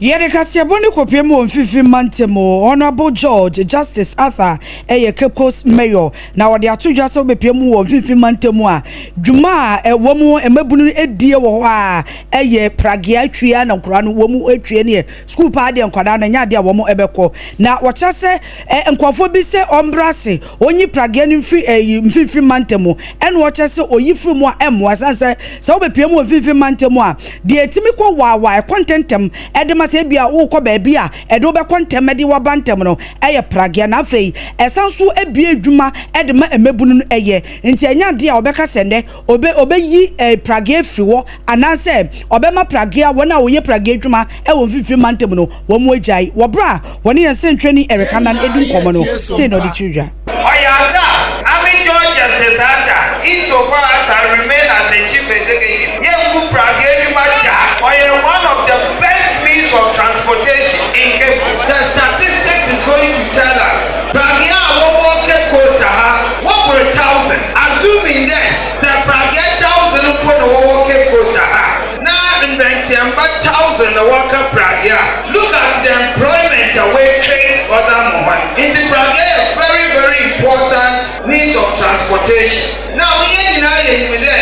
Yɛde kaseɛbɔ no kɔpue mu wɔ Mfimfini Mantam mu. Honourable George Justice Arthur yɛ Cape Coast Mayor na ɔde ato dwa sɛ wobɛpue mu wɔ Mfimfini Mantam mu a, dwuma a wɔn mmabunu no die wɔ hɔ a ɛyɛ pragea twie a na nkwadaa no wɔn twie ne yɛ Sukuu paa deɛ nkwadaa no ɛnyɛ adeɛ a wɔn bɛkɔ. Na wɔkyerɛ sɛ ɛ nkurɔfoɔ bi sɛ ɔmbra ase ɔnyi prageɛ no mfiri ɛyi mfimfini mantam mu. Ɛna ɔkyerɛ sɛ ɔyi firi mu a ɛmmoa ɛsiane sɛ sɛ wobɛpue mu wɔ mfimfini mantam mu a deɛ ɛtumi kɔ waawaa ɛkɔ ntɛntɛm ɛde ma sɛ ebia wokɔ baabi a ɛde wobɛkɔ ntɛm ɛde waba ntɛm no ɛyɛ prageɛ na afei ɛsan so ebue adwuma ɛde ma mmabunu no ɛyɛ nti ɛnyɛ adeɛ a wɔbɛka sɛ nnɛ ɔbɛ ɔbɛyi ɛɛ prageɛ afiri hɔ anaasɛ ɔbɛma pragea, wɔn a wɔyɛ pragea adwuma wɔ Mfimfini Mantam no, wɔagyae. Wɔ bere a wɔne yɛn sɛnkyerɛnni Eric Annan redi nkɔmmɔ no, sei na ɔde too dwa. Ɔyɛ adze a ame George Justice Arthur, insofar as I remain as a Chief Executive, yenngu pragea edwuma da. Ɔyɛ one of the best means of transportation in Cape Coast. The statistics is going to tell us, pragea a wɔwɔ Cape Coast ha, wɔbor thousand, assuming dɛ Sɛ pragea thousand mpo na wɔwɔ Cape Coast ha a, na mberantsɛmba thousand na wɔka pragea a, look at the employment a woecreate ɔdze ama hɔn. Ntsi pragea yɛ very very important means of transportation. Now hɛn nyina yenyim dɛ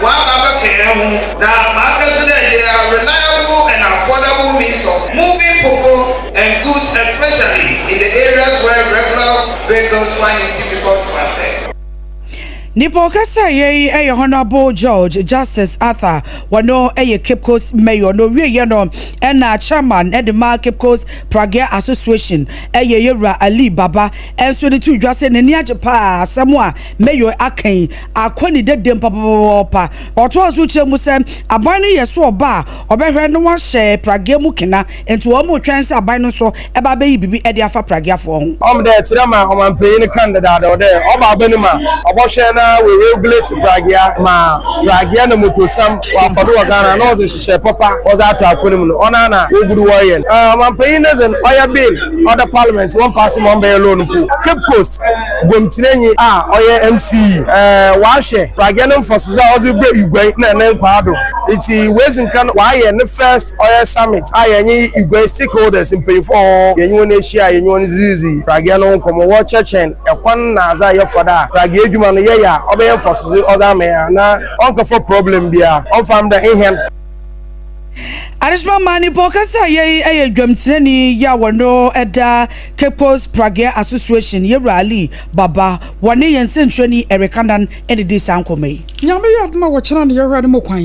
wɔaba abɛka hɛnho, na maaka so dɛ they are reliable and affordable means of moving people and goods especially in the areas where regular vehicles find it difficult to access. Nipa ɔkasa yɛ yi yɛ Honourable George Justice Arthur, wɔno yɛ Cape Coast Mayor na owieɛ no ɛna Chairman de ma Cape Coast Pragea Association ɛyɛ Yɛwura Ali Baba nso de to dwa sɛ n'ani agye paa asɛm a Mayor aka yi akɔ ne dedem papapapa. Ɔtoa so kyerɛ mu sɛ aban no yɛ so ɔba a ɔbɛhwɛ na wahyɛ Pragea mu kena nti wɔn retwɛn sɛ aban no nso ɛba abɛyi biribi de afa Pragueafoɔ ho. Ɔwɔ dɛ tse dɛ ma ɔmampanyin no kãa no dedaadaw dɛ, ɔba aba no mu a, ɔbɔhwɛ na oeregulate pragea ma pragea na motosam ɔakɔ do wɔ Ghana na ɔdze nhyehyɛɛ papa ɔdze ato akwan mu no, ɔnoara na wogu do wɔreyɛ no. Ɔmampanyin ne dze no, ɔyɛ bill ɔda parliament wɔmmpaase ma ɔmmbɛyɛ law no mpo. Cape Coast guamtsenanyi a ɔyɛ MC, ɔahwɛ pragea no mfasodze a ɔdze rebrɛ Iguan na ne nkwaa do ntsi oedzi nkan ɔayɛ ne first Ɔyɛ summit a yɛnye Iguan stakeholders, mpanyimfo a wɔwɔ hɔ, yɛnye hɔn ehyia a yɛnye hɔn dzidzidzi pragea no ho nkɔmbɔ, wɔrekyerɛkyerɛ hɛn kwan na adze a yɛfa do a pragea edwuma no yɛyɛ a ɔbɛyɛ mfasodze ɔdze ama hɛn a na ɔnnkɛfa problem biara ɔmmfa mbrɛ hɛn. Adesoma maa nipa ɔkasa yei yɛ dwamtenani yi a wɔno da Cape Coast Pragea Association Yewura Ali Baba. Wɔne yɛn nsɛntwerɛni Eric Annan na ɛdii saa nkɔmmɔ yi. Nyame yɛ adom a wɔkyena ne yɛhwɛ no mu kwan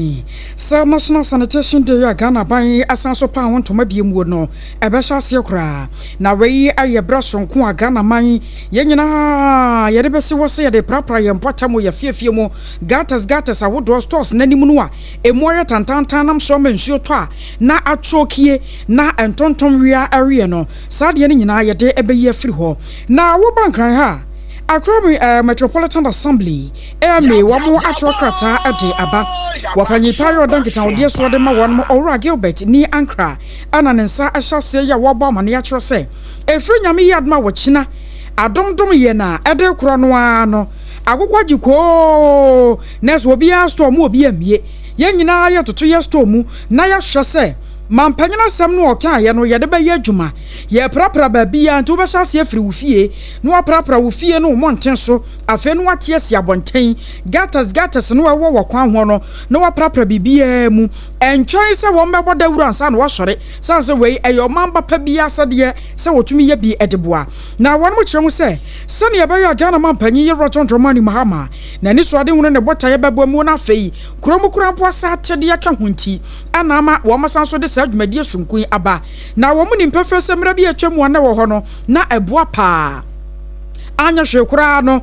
sɛ National Sanitation Day a Ghana aban asan so paa ho ntoma biem wuo no ɛbɛhyɛ aseɛ koraa. Na wei yɛ berɛ soronko a Ghana man yɛn nyinaa yɛde bɛsi hɔ sɛ yɛde prapra yɛn mpɔtam wɔ yɛn afiefie mu, gutters gutters ahodoɔ, stores no anim no a Emu ayɛ tantaantan nam so ama nsuo tɔ a na atwokie na ntontom wea weɛ no, saa adeɛ no nyinaa yɛde bɛyi afiri hɔ. Na woba Nkran ha a, Accra Metropolitan Assembly, AMA, wɔn atwerɛ krataa de aba. Wɔ panyin pa a ɔda nkitahodeɛ soɔ de ma wɔn, Owura Gilbert Nii Ankrah na ne nsa hyɛ aseɛ yi a wɔrebɔ amaneɛ akyerɛ sɛ, ɛfiri Nyame yi adom a wɔkyina adomdom yɛn a ɛde rekorɔ no ara no, akokɔ agye koo. Nurse obiara store mu obi ammie. Yɛn nyinaa yɛtoto yɛ store mu na yɛahwɛ sɛ mampanyin asɛm no a ɔkaeɛ no yɛde bɛyɛ adwuma. Yɛreprapra baabiara nti wobɛhyɛ aseɛ afiri wo fie na woaprapra wo fie ne wo mmɔnten so afei na woate asi abɔnten. Gutters gutters no a ɛwɔ wɔ kwan ho no na woaprapra biribiara mu. Ɛntwɛn sɛ wɔbɛbɔ dawuro ansa na woasɔre sane sɛ wei ɛyɛ ɔman ba pa biara asɛdeɛ sɛ wɔtumi yɛ bi de boa. Na wɔnom kyerɛ mu sɛ sɛdeɛ ɛbɛyɛ a Ghana mampanyin Yewura John Dramani Mahama N'anisoadehunu ne ne botaeɛ bɛba mu na afei kurom koraa mpo asa akyɛdeɛ ka ho nti na ama wɔasan nso de saa dwumadie sononko yi aba. Na wɔn nim pefee sɛ mmerɛ bi a atwa mu a na ɛwɔ hɔ no na ɛboa paa. Anyɛ hwee koraa no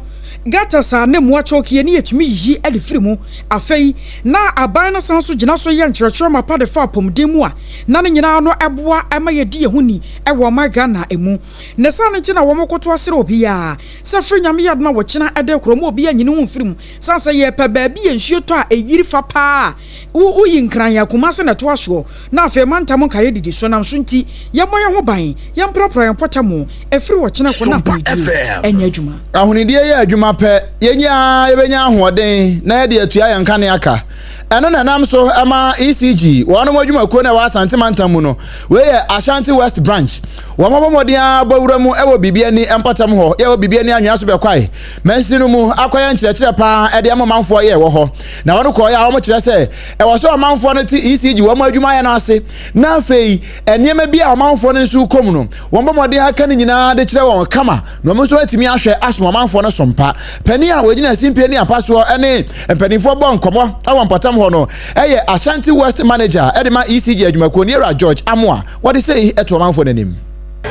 gutters a na emu akyɔkie no yɛtumi yiyi de firi mu. Afei na aban no san nso gyina so yɛ nkyerɛkyerɛ mapa de fa apɔmuden mu a na ne nyinaa no ɛboa ma yɛdi yɛn ho ni wɔ ɔman Ghana mu. Ne saa no nti na wɔkoto asrɛ obiara Sɛ firi Nyame yɛ adom a wɔkyena ɛdɛ korɔ mu obi anyi ne ho mfiri mu sane sɛ yɛpɛ baabi a nsuo tɔ a ɛyiri fa paa a wo woyi Nkran a Kumase na ɛtoa soɔ na afei mantam nkaeɛ didi so nam so nti yɛmmɔ yɛn ho ban yɛmprapra yɛn mpɔtamu ɛfiri wɔkyena kɔ na ahonidie ɛnyɛ adwuma. Ahonidie yɛ adwuma pɛ, yɛn nyinaa yɛbɛnya ahoɔden na yɛde atua yɛn nkanea ka. Ɛno na ɛnam so ma ECG, wɔnom adwumakuo no a ɛwɔ Asante mantam mu no, wei yɛ Ashanti West Branch, Wɔabɔ mmɔden ara abɔ wura mu wɔ biribi ani mpɔtam hɔ, yɛ wɔ biribi ani anwea so bɛkwae mansini no mu akɔyɛ nkyerɛkyerɛ paa de ama ɔmanfoɔ yɛ wɔ hɔ. Na wɔn kɔɔeɛ a wɔkyerɛ sɛ ɛwɔ sɛ ɔmanfoɔ no te ECG wɔn adwumayɛ no ase na afei nneɛma bi a ɔmanfoɔ no nso kɔ mu no wɔbɔ mmɔden aka ne nyinaa de kyerɛ wɔn kama na wɔn nso atumi ahwɛ asom ɔmanfoɔ no so mpa. Panin a wɔgyina simpie ne apa soɔ ne mpanimfoɔ bɔ nkɔmmɔ wɔ mpɔtam hɔ no yɛ Ashanti West Manager de ma ECG adwumakuo no Yɛwura George Amoah. Wɔde sei to ɔmanfoɔ no anim.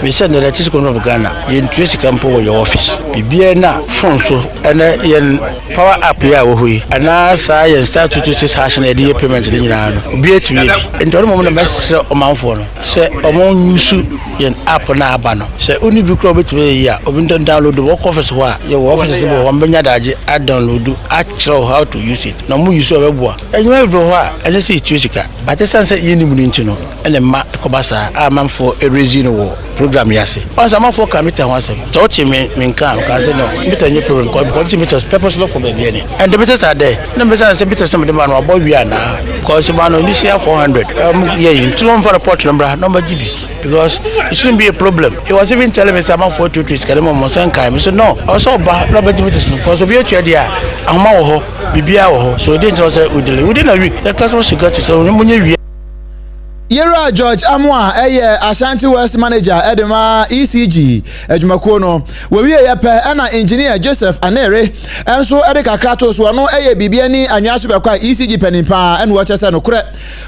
Me sɛ the Electricity Commission of Ghana yɛntua sika mpo wɔ yɛn office. Biribiara na phone so ɛnɛ yɛn power app yi a ɛwɔ hɔ yi anaa saa yɛn star 226 hash na yɛde yɛ payment no nyinaa no obiara tumi yɛ bi. Nti ɔno mmom na mɛsrɛ ɔmanfoɔ no sɛ ɔmo nyusu yɛn app no a aba no. Sɛ wonni bi koraa a wobɛtumi ayɛ yi a obi ntɔ download wɔkɔ office hɔ a yɛwɔ offices no bi wɔ hɔ wɔn bɛnya adagye a download akyerɛ wo how to use it na ɔmo use a ɛbɛboa. Nneɛma bebree wɔ hɔ a ɛnsɛ sɛ yɛtua sika but ɛsiane sɛ yɛnnim no nti no na ɛma ɛkɔba saa a amanfoɔ raise no wɔ program yi ase. Ɔn sɛ amanfoɔ ka meter ho asɛm. Sɛ wote me me nka a, mekaa sɛ no meter nyɛ problem because because nti meters purposely kɔ baabi ani. And the meters are there. Na mebisa no sɛ meters na mede ma no wabɔ wie anaa? Because ma no initial 400. Um, yɛ yi nti na ɔmfa report no mbra na ɔmbɛgye bi because it shouldn't be a problem. He was even telling me sɛ amanfoɔ tuatua sika no ma ɔmo nsa nkae. Me sɛ no, ɔwɔ sɛ ɔba na ɔbɛgye meters no because obi atua deɛ a ahoma wɔ hɔ, biribiara wɔ hɔ. So ɛdeɛ nti na ɔsɛ wo delay within a week the customer should get to sɛ monyɛ wie. Yɛwura George Amoah yɛ Ashanti West Manager de ma ECG adwumakuo no. Wɔwieeɛ pɛ ɛna Engineer Joseph Anere nso de kakra too so. Ɔno yɛ biribi ani anwea so bɛkɔ a ECG panin paa ɛna ɔkyɛ sɛ nokorɛ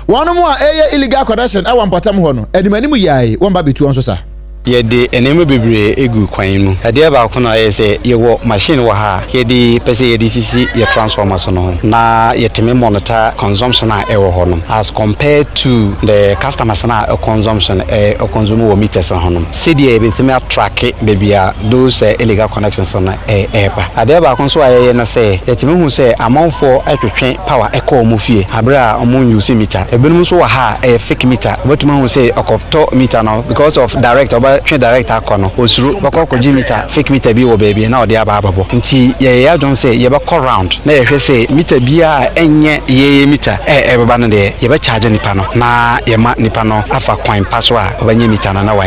wɔnom a ɛyɛ illegal connection ɛwɔ mpɔtam hɔ no anim anim yiae wɔn ba bɛtu wɔn so sa. Yɛde nneɛma bebree gu kwan mu. Adeɛ baako no ayɛ sɛ yɛwɔ machine wɔ ha a yɛde pɛ sɛ yɛde sisi yɛ transformer so no ho na yɛtumi monitor consumption a ɛwɔ hɔ nom as compared to the customers no a consumption ɛ consume wɔ meters ho nom sɛdeɛ yɛbɛtumi atracke baabi a those illegal connections no ɛreba. Adeɛ baako nso a yɛyɛ ne sɛ yɛtumi hu sɛ amanfoɔ twetwe power kɔ wɔn fie aberɛ a wɔn use meter. Ebinom nso wɔ ha a ɛyɛ fake meter. Wobɛtumi ahu sɛ ɔkɔtɔ meter no because of direct ɔbɛtwe direct akɔ no ɔsuro bɛkɔ akɔgye meter fake meter bi wɔ baabi na ɔde aba abɛbɔ. Nti yɛyɛ yɛn adwene sɛ yɛbɛkɔ round na yɛhwɛ sɛ meter biara a ɛnyɛ yɛn meter a ɛbɛba no deɛ yɛbɛ charge nipa no na yɛma nipa no afa kwan pa so a ɔbɛnya meter no na wa.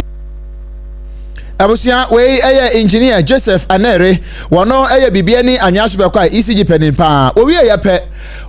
Abusua, wei yɛ Engineer Joseph Anere. Wɔno yɛ biribi ani anwea so bɛkɔ a ECG panin paa. Wɔwie yɛ pɛ.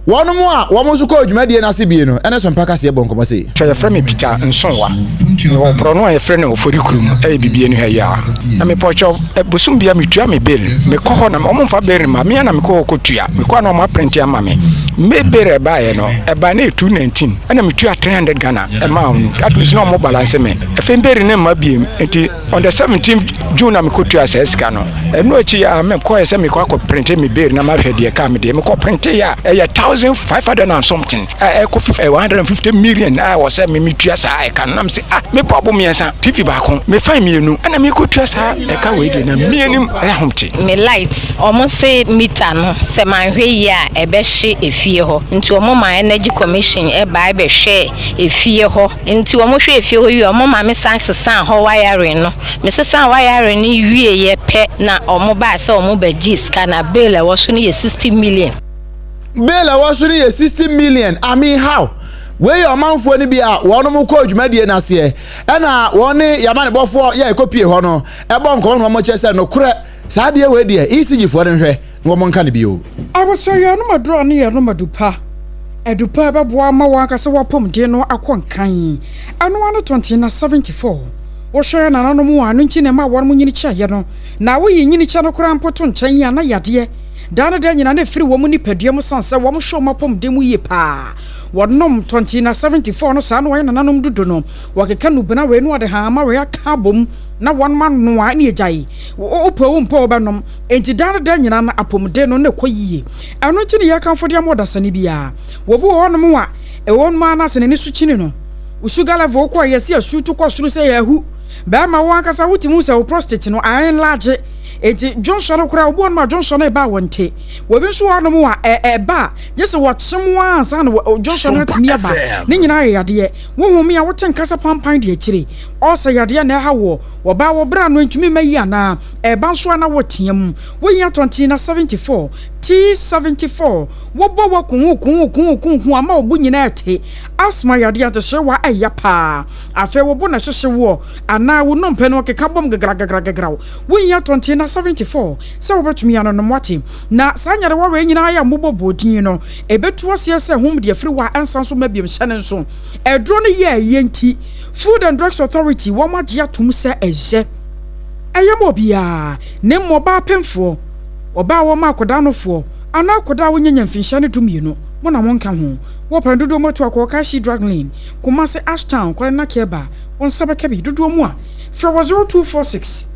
Wɔnom a wɔn nso kɔɔ dwumadie no ase bie no ne Sompa Kaseɛ bɔɔ nkɔmmɔ sei. Kyɛ yɛfrɛ me Peter Nsonwa. Mewɔ borɔno a yɛfrɛ no Ofori kurom ɛyɛ bibie no ha yi a. Na mepɔkyɛw bosom bia metua me bill. Mekɔ hɔ na ɔmo mfa bill mma me a na mekɔ hɔ kɔ tua. Mekɔ a na ɔmo aprente ama me. May bill a ɛbaeɛ no ɛbae na ɛyɛ 219 ɛna metua 300 Ghana ɛmaa ɔmo. That means na ɔmo balance me. Afei bill no mma biem nti On the 17th June na mekɔtua saa sika no. Ɛno akyi a mekɔɛ sɛ mekɔ akɔ printe me bill na mahwɛ deɛ ɛkaa me deɛ. Mekɔ printe a ɛyɛ 1500 and something a ɛkɔ 150 million a ɛwɔ sɛ me metua saa ɛka no. Na mese ah me bɔɔbo mmiɛnsa, TV baako, me fan mmienu ɛna mekɔtua saa ɛka wei deɛ na mmienu ɛyɛ ahomte. Me light ɔmo se meter no sɛ manhwɛ yie a ɛbɛhye efie hɔ nti ɔmo maa energy commission ɛbae bɛhwɛɛ efie hɔ. Nti wɔn hwɛɛ fie hɔ wie a, wɔn maame san sesaa hɔ wiring no. Me sesaa wiring no wieɛ pɛ na wɔn baa sɛ wɔn bɛ gye sika na bill a ɛwɔ so no yɛ 60 million. Bill a ɛwɔ so no yɛ 60 million, I mean how? Wei yɛ ɔmanfoɔ no bi a wɔnom kɔɔ dwumadie no aseɛ ɛna wɔn ne yamanebɔfoɔ yɛ ɛkɔpie hɔ no ɛbɔ nkɔmmɔ na wɔn kyerɛ sɛ nokorɛ saa adeɛ wei deɛ ECG foɔ no nhwɛ na wɔn nka no bio. Abusua yɛnom aduru a ne yɛnom adu pa. Adu pa a ɛbɛboa ama wo ankasa w'apɔmuden no akɔ nkan. Ɛno ara ne tɔnten na 74. Wohwɛ yɛn nananom a, ɛno nti na ɛma wɔnom nyini kyɛeɛ no. Na woyi nyinikyɛ no koraa mpo to nkyɛn a, na yadeɛ daa ne daa nyinaa na ɛfiri wɔn nipadua mu sane sɛ wɔhwɛ wɔn apɔmuden mu yie paa. Wɔnom tɔnten na 74 no saa na wɔyɛ nananom dudu no. Wɔkeka nnubena wei na wɔde hahama wei aka abom na wɔnom anoa ne agyae. Wopɛ o wompɛ o wobɛnom. Enti daa ne daa nyinaa no apɔmuden no na ɛkɔ yie. Ɛno nti na yɛkamfo de ama ɔdasani biara. Obi wɔ hɔnom a, ɛwɔ nom ara na sɛ n'ani so kyini no, wo sugar level kɔ a, yɛse asu to kɔ soro sɛ ahu. Bɛrima, wo ankasa wotumi hu sɛ wo prostate no a enlarge. Enti dwonsɔ no koraa, obi wɔ hɔnom a dwonsɔ no reba a wɔnte. Obi nso wɔ hɔnom a, ɛba a, gye sɛ wɔkyem ara ansa na dwonsɔ no atumi aba. Ne nyinaa yɛ yadeɛ. Wo home a, wote nka sɛ pampan di akyire. Ulcer yadeɛ na ɛha woɔ. Ɔbaa, wo bra no ntumi mma yie anaa? Ɛba nso a na woteam. Wohia tɔnten na 74, T74, Wobɔ wa kuhukuhukuhukuhu ama wo bo nyinaa ɛte. Asthma yadeɛ antehyeewa ɛya paa. Afei wo bo na ɛhyehye woɔ anaa wo nnompe no keka bom gegragegragegraw. Wohia tɔnten na 74 sɛ wobɛtumi anonom wate. Na saa nyarewa wei nyinaa yɛ a mobɔ bɔ din no, ɛbɛtu aseɛ sɛ hom de afiri hɔ a ɛnsan so mma biom. Hyɛ no nso, aduro no yɛ ɛyɛ nti Food and Drugs Authority wɔn agye atom sɛ ɛyɛ. Ɛyɛ ma obiara, na mmom ɔbaa pemfoɔ, ɔbaa a wɔma akwadaa nofoɔ, anaa akwadaa a wanyanya mfinhyia ne dumienu, mo na monka ho. Wɔ pɛn dodoɔ mu atu akɔ Okaishie Drug Lane, Kumasi Ashtown, Kware Nakeba, wo nsa bɛka bi. Dodoɔ mu a, frɛ wɔ 0246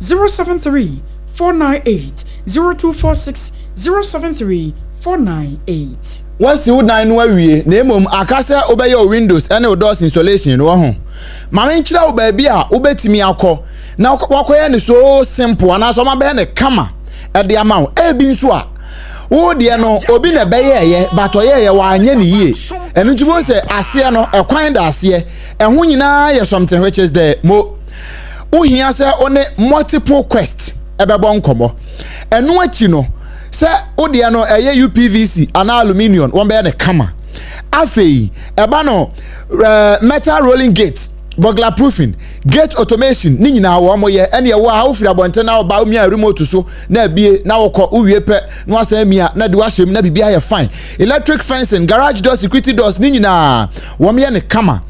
073 498, 0246 073 498. Woasi wo dan no awie na mmom aka sɛ wobɛyɛ wo windows ne wo doors installation no, wahu. Ma menkyerɛ wo baabi a wobɛtumi akɔ na wakɔyɛ no so simple anaasɛ ɔma bɛyɛ no kama ɛde ama wo. Ebi nso a wo deɛ no obi na ɛbɛyɛɛyɛ but ɔyɛɛyɛ wanyɛ ne yie. Ɛno nti wohu sɛ aseɛ no ɛkwan da aseɛ ɛho nyinaa yɛ something which is the mo wohia sɛ wo ne multiple quest ɛbɛbɔ nkɔmmɔ. Ɛno akyi no sɛ wo deɛ no ɛyɛ UPVC anaa aluminium wɔn bɛyɛ no kama. Afei ɛba no eh, metal rolling gate burglar proofing gate automation ne nyinaa wɔn mo yɛ ɛne ɛwɔ a wofiri abɔnten na ɔba omia remote so na abie na wokɔ wowie pɛ na wasan mia na de wahyɛ mu na biribi ayɛ fine electric fencing garage door security doors ne nyinaa wɔn yɛ ne kama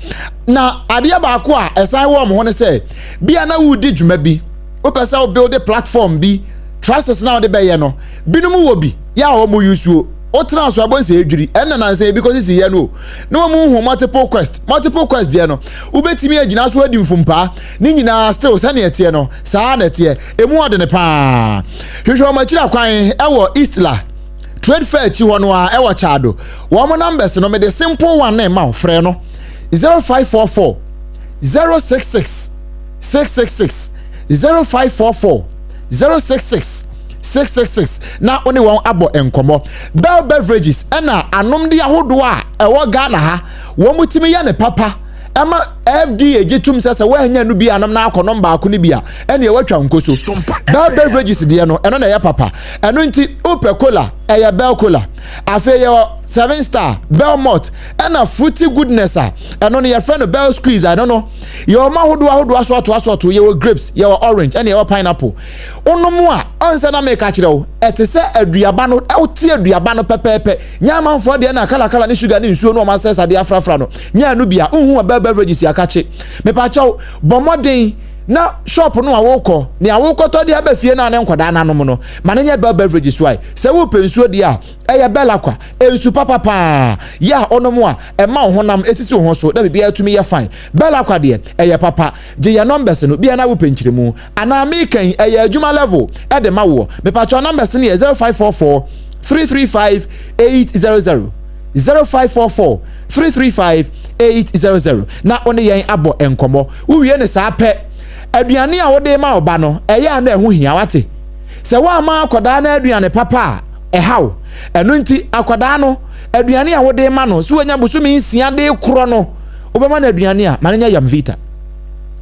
na adeɛ baako a ɛsan wɔ wɔn ho ne sɛ bia na wodi dwuma bi wopɛ sɛ wo build platform bi trusses na wode bɛyɛ no binom wɔ bi yɛ a wɔn yusuo Wotena so a ɛbɔ nsɛ edwiri. Ɛnna nansa ebi kɔsisi yɛ no o. Na wɔn hu multiple quest. Multiple quest deɛ no, wobɛtumi agyina so adi mfumpaa. Ne nyinaa still sɛnea ɛteɛ no, saa na ɛteɛ. Emu ɔdene paa. Hwehwɛ wɔn akyiri akwan ɛwɔ Eastla Trade Fair akyi hɔ no ara ɛwɔ Kyado. Wɔn numbers no, mede simple one na ɛma wo, frɛ no 0544 066 666 0544 066 666 na wo ne wɔn abɔ nkɔmmɔ. Bell Beverages ɛna anomde ahodoɔ a ɛwɔ Ghana ha wɔn tumi yɛ ne papa ɛma FDA gye tum sɛ sɛ woanya no bi anom na akɔnom baako no bi a ɛne ɛwatwa nko so. Bell Beverages deɛ no ɛno na ɛyɛ papa. Ɛno nti wopɛ cola ɛyɛ Bell Cola. Afei yɛwɔ Seven Star, Belmont, ɛna Fruity Goodness a ɛno no yɛfrɛ no Bell Squeeze a ɛno no yɛwɔ mu ahodoɔ ahodoɔ asoɔto asoɔto yɛwɔ grapes, yɛwɔ orange, ɛna yɛwɔ pineapple. Wonom a, ɔnsɛ na meka kyerɛ wo, ɛte sɛ aduaba no, wote aduaba no pɛpɛɛpɛ. Nyɛ amanfoɔ deɛ na kalakala ne sugar ne nsuo no ɔma sɛ sadeɛ afrafra no. Nyɛ ɛno bia, wonhu wɔ Bell Beverages akakye. Mepakyɛw, bɔ mmɔden na shop no a wokɔ, nea wokɔtɔ de aba fie no a ne nkwadaa no anom no, ma no nyɛ Bell Beverages wae. Sɛ wopɛ nsuo deɛ a, ɛyɛ Bell Aqua. Nsu papa paa. Yɛ a wonom a, ɛma wo honam sisi wo ho so na biribiara tumi yɛ fine. Bell Aqua deɛ, ɛyɛ papa. Gye yɛn numbers no, bia na wopɛ nkyerɛmu. Anaa meka yi, ɛyɛ adwuma level de ma woɔ. Mepakyɛw numbers no yɛ 0544 335 800. 0544 335 800 na wo ne yɛn abɔ nkɔmmɔ. Wowie no saa pɛ, aduane a wode ma wo ba no, ɛyɛ a na ɛho hia, wate? Sɛ woamma akwadaa no aduane papa a, ɛhaw. Ɛno nti, akwadaa no, aduane a wode ma no, sɛ wanya bosome nsia de korɔ no, wobɛma no aduane a, ma no nyɛ Yamvita.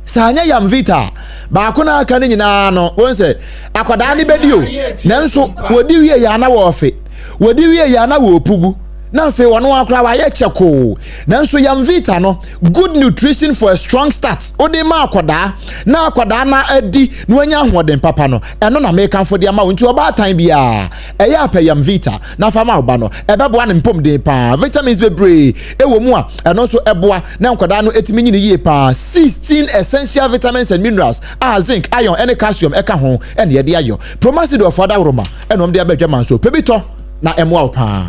Sɛ anyɛ Yamvita a, baako no aka no nyinaa no, wɔn sɛ akwadaa no bɛdi o, nanso wɔdi wie yɛ ana wɔɔfe, wɔdi wie yɛ ana wɔɔpugu, na afei wɔn akora wɔayɛ kyɛkoo. Nanso Yamvita no, good nutrition for a strong start, wode ma akwadaa na akwadaa no adi na wanya ahoɔden papa no, ɛno na mekamfo de ama wo. Nti ɔbaatan biara, ɛyɛ apɛ Yamvita na fa ma wo ba no, ɛbɛboa ne mpɔmuden paa. Vitamins bebree ɛwɔ mu a ɛno nso ɛboa na nkwadaa no ɛtumi nyini yie paa. 16 essential vitamins and minerals a zinc, iron ɛne calcium ɛka ho ɛna yɛde ayɔ. Promasidor adaworoma ɛna wɔn de aba adwaman so. Pɛ bi tɔ na ɛmmoa wo paa.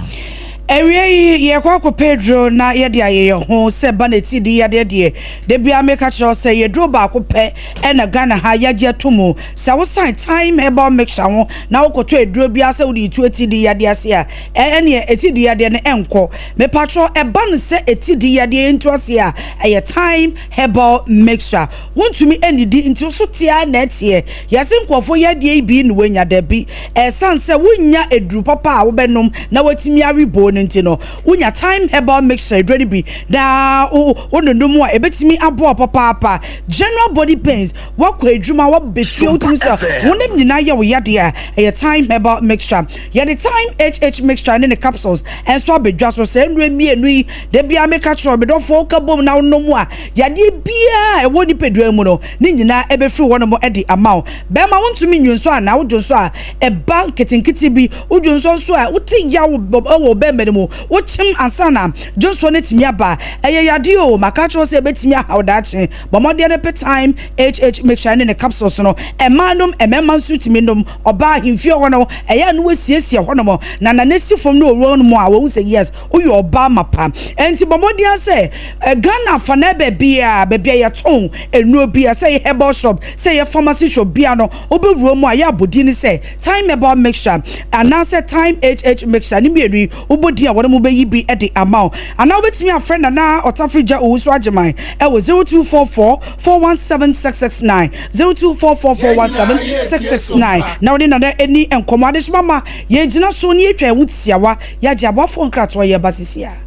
Awia yi, yɛkɔ akɔpɛ aduro na yɛde ayɛ yɛn ho sɛ ba na ti di yadeɛ deɛ. Da biara meka kyerɛ wo sɛ yɛduro baako pɛ ɛna Ghana ha yɛagye ato mu. Sɛ wosan Thyme Herbal Mixture ho na wokɔtɔ aduro biara sɛ wode retu ati di yadeɛ ase a, ɛneɛ ɛti di yadeɛ no ɛnkɔ. Mepatrɔ ɛba no sɛ ɛti di yadeɛ yɛntu aseɛ a, ɛyɛ Thyme Herbal Mixture. Wontumi nnidi nti wo so te ara na ɛteɛ. Yɛse nkurɔfoɔ yɛ adeɛ yi bi na wɔanya, dabi. Ɛsiane sɛ wonnya aduru papa a wobɛnom na woatumi awe boo no nti no, wonya Thyme Herbal Mixture aduro no bi na wononom a, ɛbɛtumi aboa wo papaapa. General body pains, woakɔ adwuma, woaba fie wotumi sɛ honam nyinaa yɛ wo yadeɛ a, ɛyɛ Thyme Herbal Mixture. Yɛde Thyme HH Mixture ne ne capsules nso aba dwa so. Saa nnuro mmienu yi, da biara meka kyerɛ wo, me dɔfoɔ, woka bom na wonom a, yadeɛ biara a ɛwɔ nipadua mu no, ne nyinaa ɛbɛfiri hɔnom de ama wo. Bɛrima, wontumi nnwonsɔ anaa? Wodwonsɔ a, ɛba nketenkete bi. Wodwonsɔ nso a, wote yaw wɔ wo bɛrima no mu. Wokyem ansa na dwonsɔ no atumi aba. Ɛyɛ yadeɛ o, maka akyerɛ wo sɛ ɛbɛtumi ahaw daakye. Bɔ mmɔden na pɛ Thyme HH Mixture ne ne capsules no. Mmaa nom, mmarima nso tumi nom. Ɔbaa ahemfie hɔ no, ɛyɛ a na wasiesie hɔnom, na nana si fam na owura no mu a, wahu sɛ yes, woyɛ ɔbaa mapa. Ɛnti bɔ mmɔden ara sɛ Ghana afanaa baabiara, baabi a yɛtɔn nnuro biara, sɛ ɛyɛ herbal shop, sɛ ɛyɛ pharmacy shop biara no, wobɛwura mu a, yɛ abɔdin ne sɛ Thyme Herbal Mixture anaasɛ Thyme HH Mixture, ne mmienu yi, wobɔ din a wɔnom bɛyi bi de ama wo. Anaa wobɛtumi afrɛ Nana Ɔtafiri Gya Owusu Agyeman wɔ 0244 417 669, 0244 417 669, na wo ne Nana ani nkɔmmɔ. Adehyema ma yɛgyina so na yɛtwa yɛn ho tiawa, yɛagye aboafoɔ nkratoɔ, yɛreba seesei ara.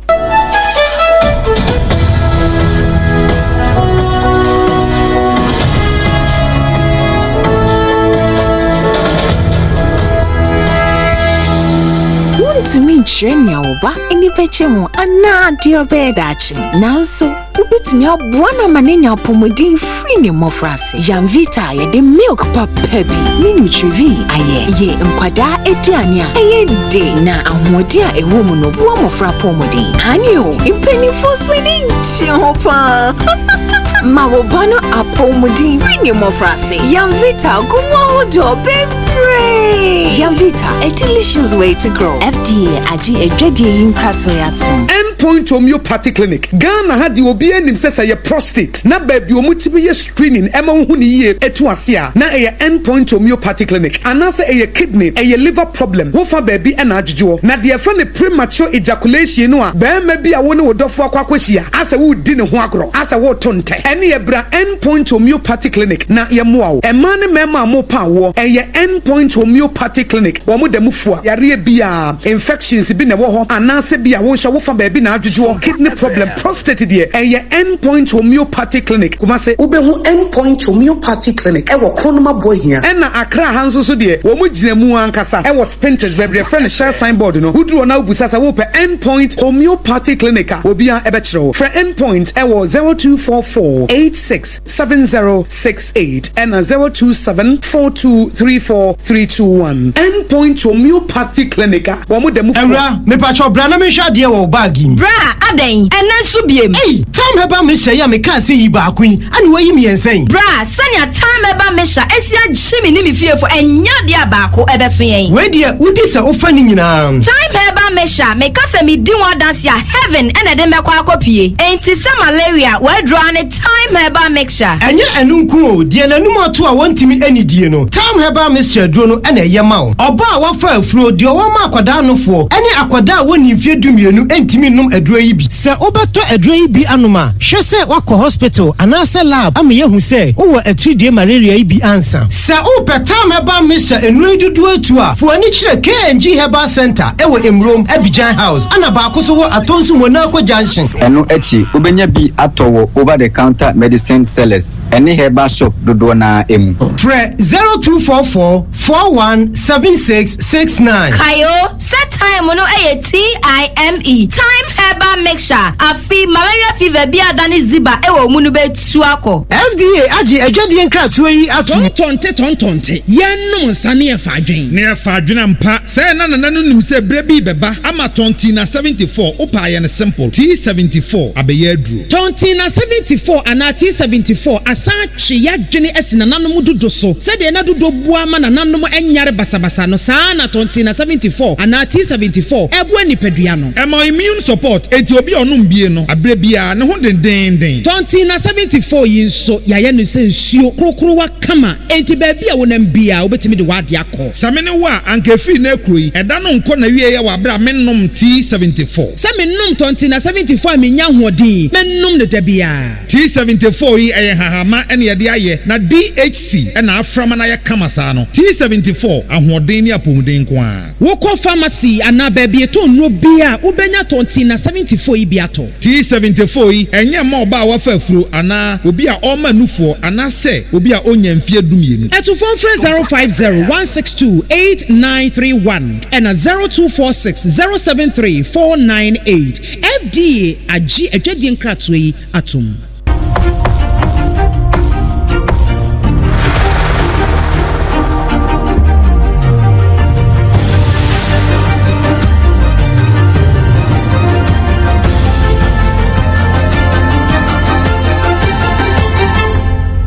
Wuntumi nkyerɛ nea wo ba ani bɛgye ho anaa deɛ ɔbɛyɛ daakye, nanso wobɛtumi aboa no ama no anya apɔmuden firi ne mmɔfraase. Yamvita a yɛde milk papa bi ne Nutrivie ayɛ yɛ nkwadaa aduane a ɛyɛ de na ahoɔden a ɛwɔ mu no boa mmɔfra apɔmuden. Aane o, mpanimfoɔ nso ani gye ho paa. Ma wo ba no apɔmuden firi ne mmɔfraase. Yamvita gu mu ahodoɔ bebree. Yamvita, a delicious way to grow. FDA agye adwadie yi nkratoɔ yi atom. End Point Homeopathy Clinic, Ghana ha deɛ obiara nim sɛ sɛ ɛyɛ prostate na baabi a wɔtumi yɛ screening ɛma wohu no yie ɛtu ase a na ɛyɛ End Point Homeopathy Clinic anaasɛ ɛyɛ kidney, ɛyɛ liver problem, wofa baabi ɛna adwodwoɔ. Na deɛ yɛfrɛ no premature ejaculation no a barima bi a wo ne wo dɔfoɔ akɔ akɔhyia asɛ woredi ne ho agorɔ asɛ woreto ntɛ ɛneɛ bra End Point Homeopathy Clinic na yɛmmoa wo. Mmaa ne mmarima a mopɛ awoɔ ɛyɛ End. End Point Homeopathy Clinic, wɔn da mu fua yareɛ biara, infections bi na ɛwɔ hɔ anaasɛ bi a wo nso wofa baabi na adwodwoɔ, kidney problem, prostate deɛ, ɛyɛ End Point Homeopathy Clinic, Kumasi. Wobɛhu End Point Homeopathy Clinic wɔ Kronum Aboahia. Ɛna Accra ha nso so deɛ, wɔn gyina mu ankasa wɔ Spintex, baabi a yɛfrɛ no Shell sign board no. Woduru hɔ na wobisa sɛ wopɛ End Point Homeopathy Clinic a, obiara bɛkyerɛ wo. Frɛ End Point wɔ 0244 86 7068 ɛna 027 4234 321. End Point Homeopathy Clinic a wɔn da mu fua. Awura, mepakyɛw bra na menhwɛ adeɛ wɔ wo bag yi mu. Bra, adɛn? Ɛnnɛ nso biem? Ei! Thyme Herbal Mixture yi a mekaa sɛ yi baako yi, ɛna woayi mmiɛnsa yi? Bra, sɛnea Thyme Herbal Mixture asi agye me ne me fiefo, ɛnyɛ adeɛ a baako ɛbɛso yɛn. Wei deɛ, wodi sɛ wofa ne nyinaa. Thyme Herbal Mixture, meka sɛ medi ho adanse a, heaven na ɛde mɛkɔ akɔpue. Enti sɛ malaria, w'aduro ara ne Thyme Herbal Mixture. Ɛnyɛ ɛno nko o, deɛ n'anum ato a wɔntumi nnidie no, Thyme Herbal Mixture aduro no na ɛyɛ ma wo. Ɔbaa a wafa afuro, deɛ ɔwɔ ma akwadaa nofoɔ, ne akwadaa a wɔnnii mfeɛ dumienu ntumi nnom aduro yi bi. Sɛ wobɛtɔ aduro yi bi anom a, hwɛ sɛ woakɔ hospital anaasɛ lab ama yɛahu sɛ wowɔ atiridie malaria yi bi ansa. Sɛ wopɛ Thyme Herbal Mixture nnuro yi dodoɔ atu a, fa w'ani kyerɛ KNG Herbal Centre wɔ Emurom, Abidjan House, ɛna baako nso wɔ Atonsu Monaco Junction. Ɛno akyi, wobɛnya bi atɔ wɔ over-the-counter medicine sellers ne herbal shop dodoɔ no ara mu. Frɛ 0244 41 76 69. Kae o, sɛ thyme no yɛ TIME, Thyme Herbal Mixture, afe malaria fever bi a adane ziba wɔ wo mu no bɛtu akɔ. FDA agye adwadie nkratoɔ yi atom. Tɔntɔnte tɔntɔnte, yɛnnom nsa ne yɛfa adwen. Ne yɛfa adwene ampa. Sɛɛ na nana no nim sɛ berɛ bi rebɛba ama Tɔntina 74, wopɛ a yɛ no simple, T74 abɛyɛ aduro. Tɔntina 74 anaa T74 asan atwe y'adwene asi nananom dodo so. Sɛdeɛ na dodo boa ma nananom nyare basabasa no, saa ara na Tɔntina 74 anaa T74 boa nipadua no. Ɛma immune support, enti obi a ɔnom bie no, aberɛ biara ne ho dendeenden. Tɔntina 74 yi nso, yɛayɛ no sɛ nsuo korokorowa kama, enti baabi a wonam biara wobɛtumi de w'adeɛ akɔ. Sɛ me ne wo a, anka ɛfiri nnɛ rekuro yi, ɛda no nkɔ n'awieɛ wɔ aberɛ a mennom T74. Sɛ menom Tɔntina 74 a mennya ahoɔden, mɛnom no da biara. T74 yi, ɛyɛ nhahamma na yɛde ayɛ, na DHC na afra ma no ayɛ kama saa no. T74, ahoɔden ne apɔmuden nko ara. Wokɔ pharmacy anaa baabi yɛtɔn nnuro biara a, wobɛnya Tɔntina 74 yi bi atɔ. T74 yi, ɛnyɛ mma ɔbaa a wafa afuro anaa obi a ɔrema nufoɔ anaasɛ obi a ɔnnya mfeɛ dumienu. Atufoɔ mfrɛ 050 162 8931 ɛna 0246 073 498. FDA agye adwadie nkratoɔ yi atom.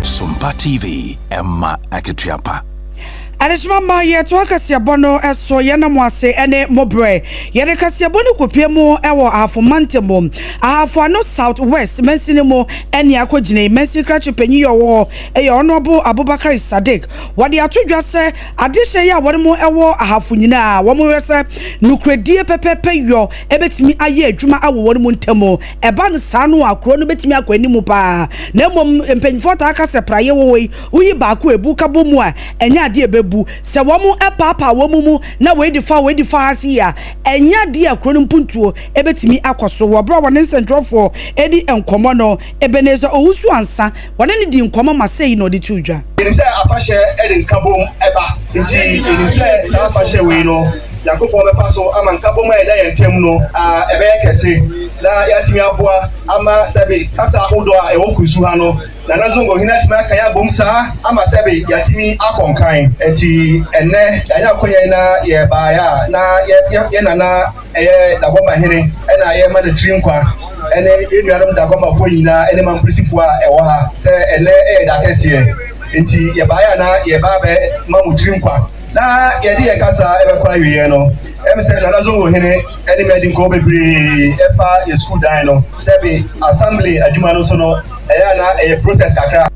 Sompa TV, ɛma akatua pa. Adehyema mma yɛtoa kaseɛbɔ no so yɛna mo ase ne mo berɛ. Yɛde kaseɛbɔ no kɔpie mu wɔ Ahafo mantam mu, Ahafo Ano South West mansini mu ne akɔgyina yi. Mansin krakye panyin yi ɔwɔ hɔ yɛ Honourable Abubakar Sadiq. Wɔde ato dwa sɛ adehyɛ yi a wɔn wɔ Ahafo nyinaa wɔn hwɛ sɛ nokorɛdie pɛpɛpɛ yɔ ɛbɛtumi ayɛ adwuma wɔ wɔn mu ntam. Ɛba no saa no a kuro no bɛtumi akɔ anim paa. Na mmom mpanyinfoɔ taa ka sɛ praeɛ wɔ hɔ yi Woyi baako a ebu ka bɔ mu a, ɛnyɛ ade a ebebu. Sɛ wɔpaapaa wɔn mu na wei de fa wei de fa ha sei a, ɛnyɛ ade a kuro no mpuntuo betumi akɔ so. Wɔ bere a wɔne nsɛntwerɛfoɔ redi nkɔmmɔ no, Ebenezer Owusu Ansah, wɔne no dii nkɔmmɔ ma sei na ɔde too dwa. Yɛnim sɛ afahyɛ de nkabom ba, nti yɛnim sɛ saa afahyɛ wei no, Nyankopɔn bɛfa so ama nkabom a ɛda yɛn ntam no ɛbɛyɛ kɛse, na yɛatumi aboa ama sɛbe kasa ahodoɔ a ɛwɔ Kunsu ha no, Nana Zongo hene atumi aka yɛn abom saa ama sɛbe yɛatumi akɔ nkan. Enti ɛnnɛ yɛanya akwanya yi na yɛbaeɛ a na yɛ Nana ɛyɛ Dagomba hene ɛna yɛrema no tiri nkwa ɛne yɛn nuanom Dagombafoɔ nyinaa ɛne Mampurisifoɔ a ɛwɔ ha sɛ ɛnnɛ ɛyɛ da kɛseɛ. Enti yɛbaeɛ a na yɛreba abɛma mo tiri nkwa. Na yɛde yɛn kasa ɛbɛkɔ awieɛ no, ɛm sɛ Nana Zongo hene ɛne me adi nkɔmmɔ bebree ɛfa yɛ sukuu dan no sɛbe assembly adwuma no so no, Ɛyɛ a na ɛyɛ process kakra.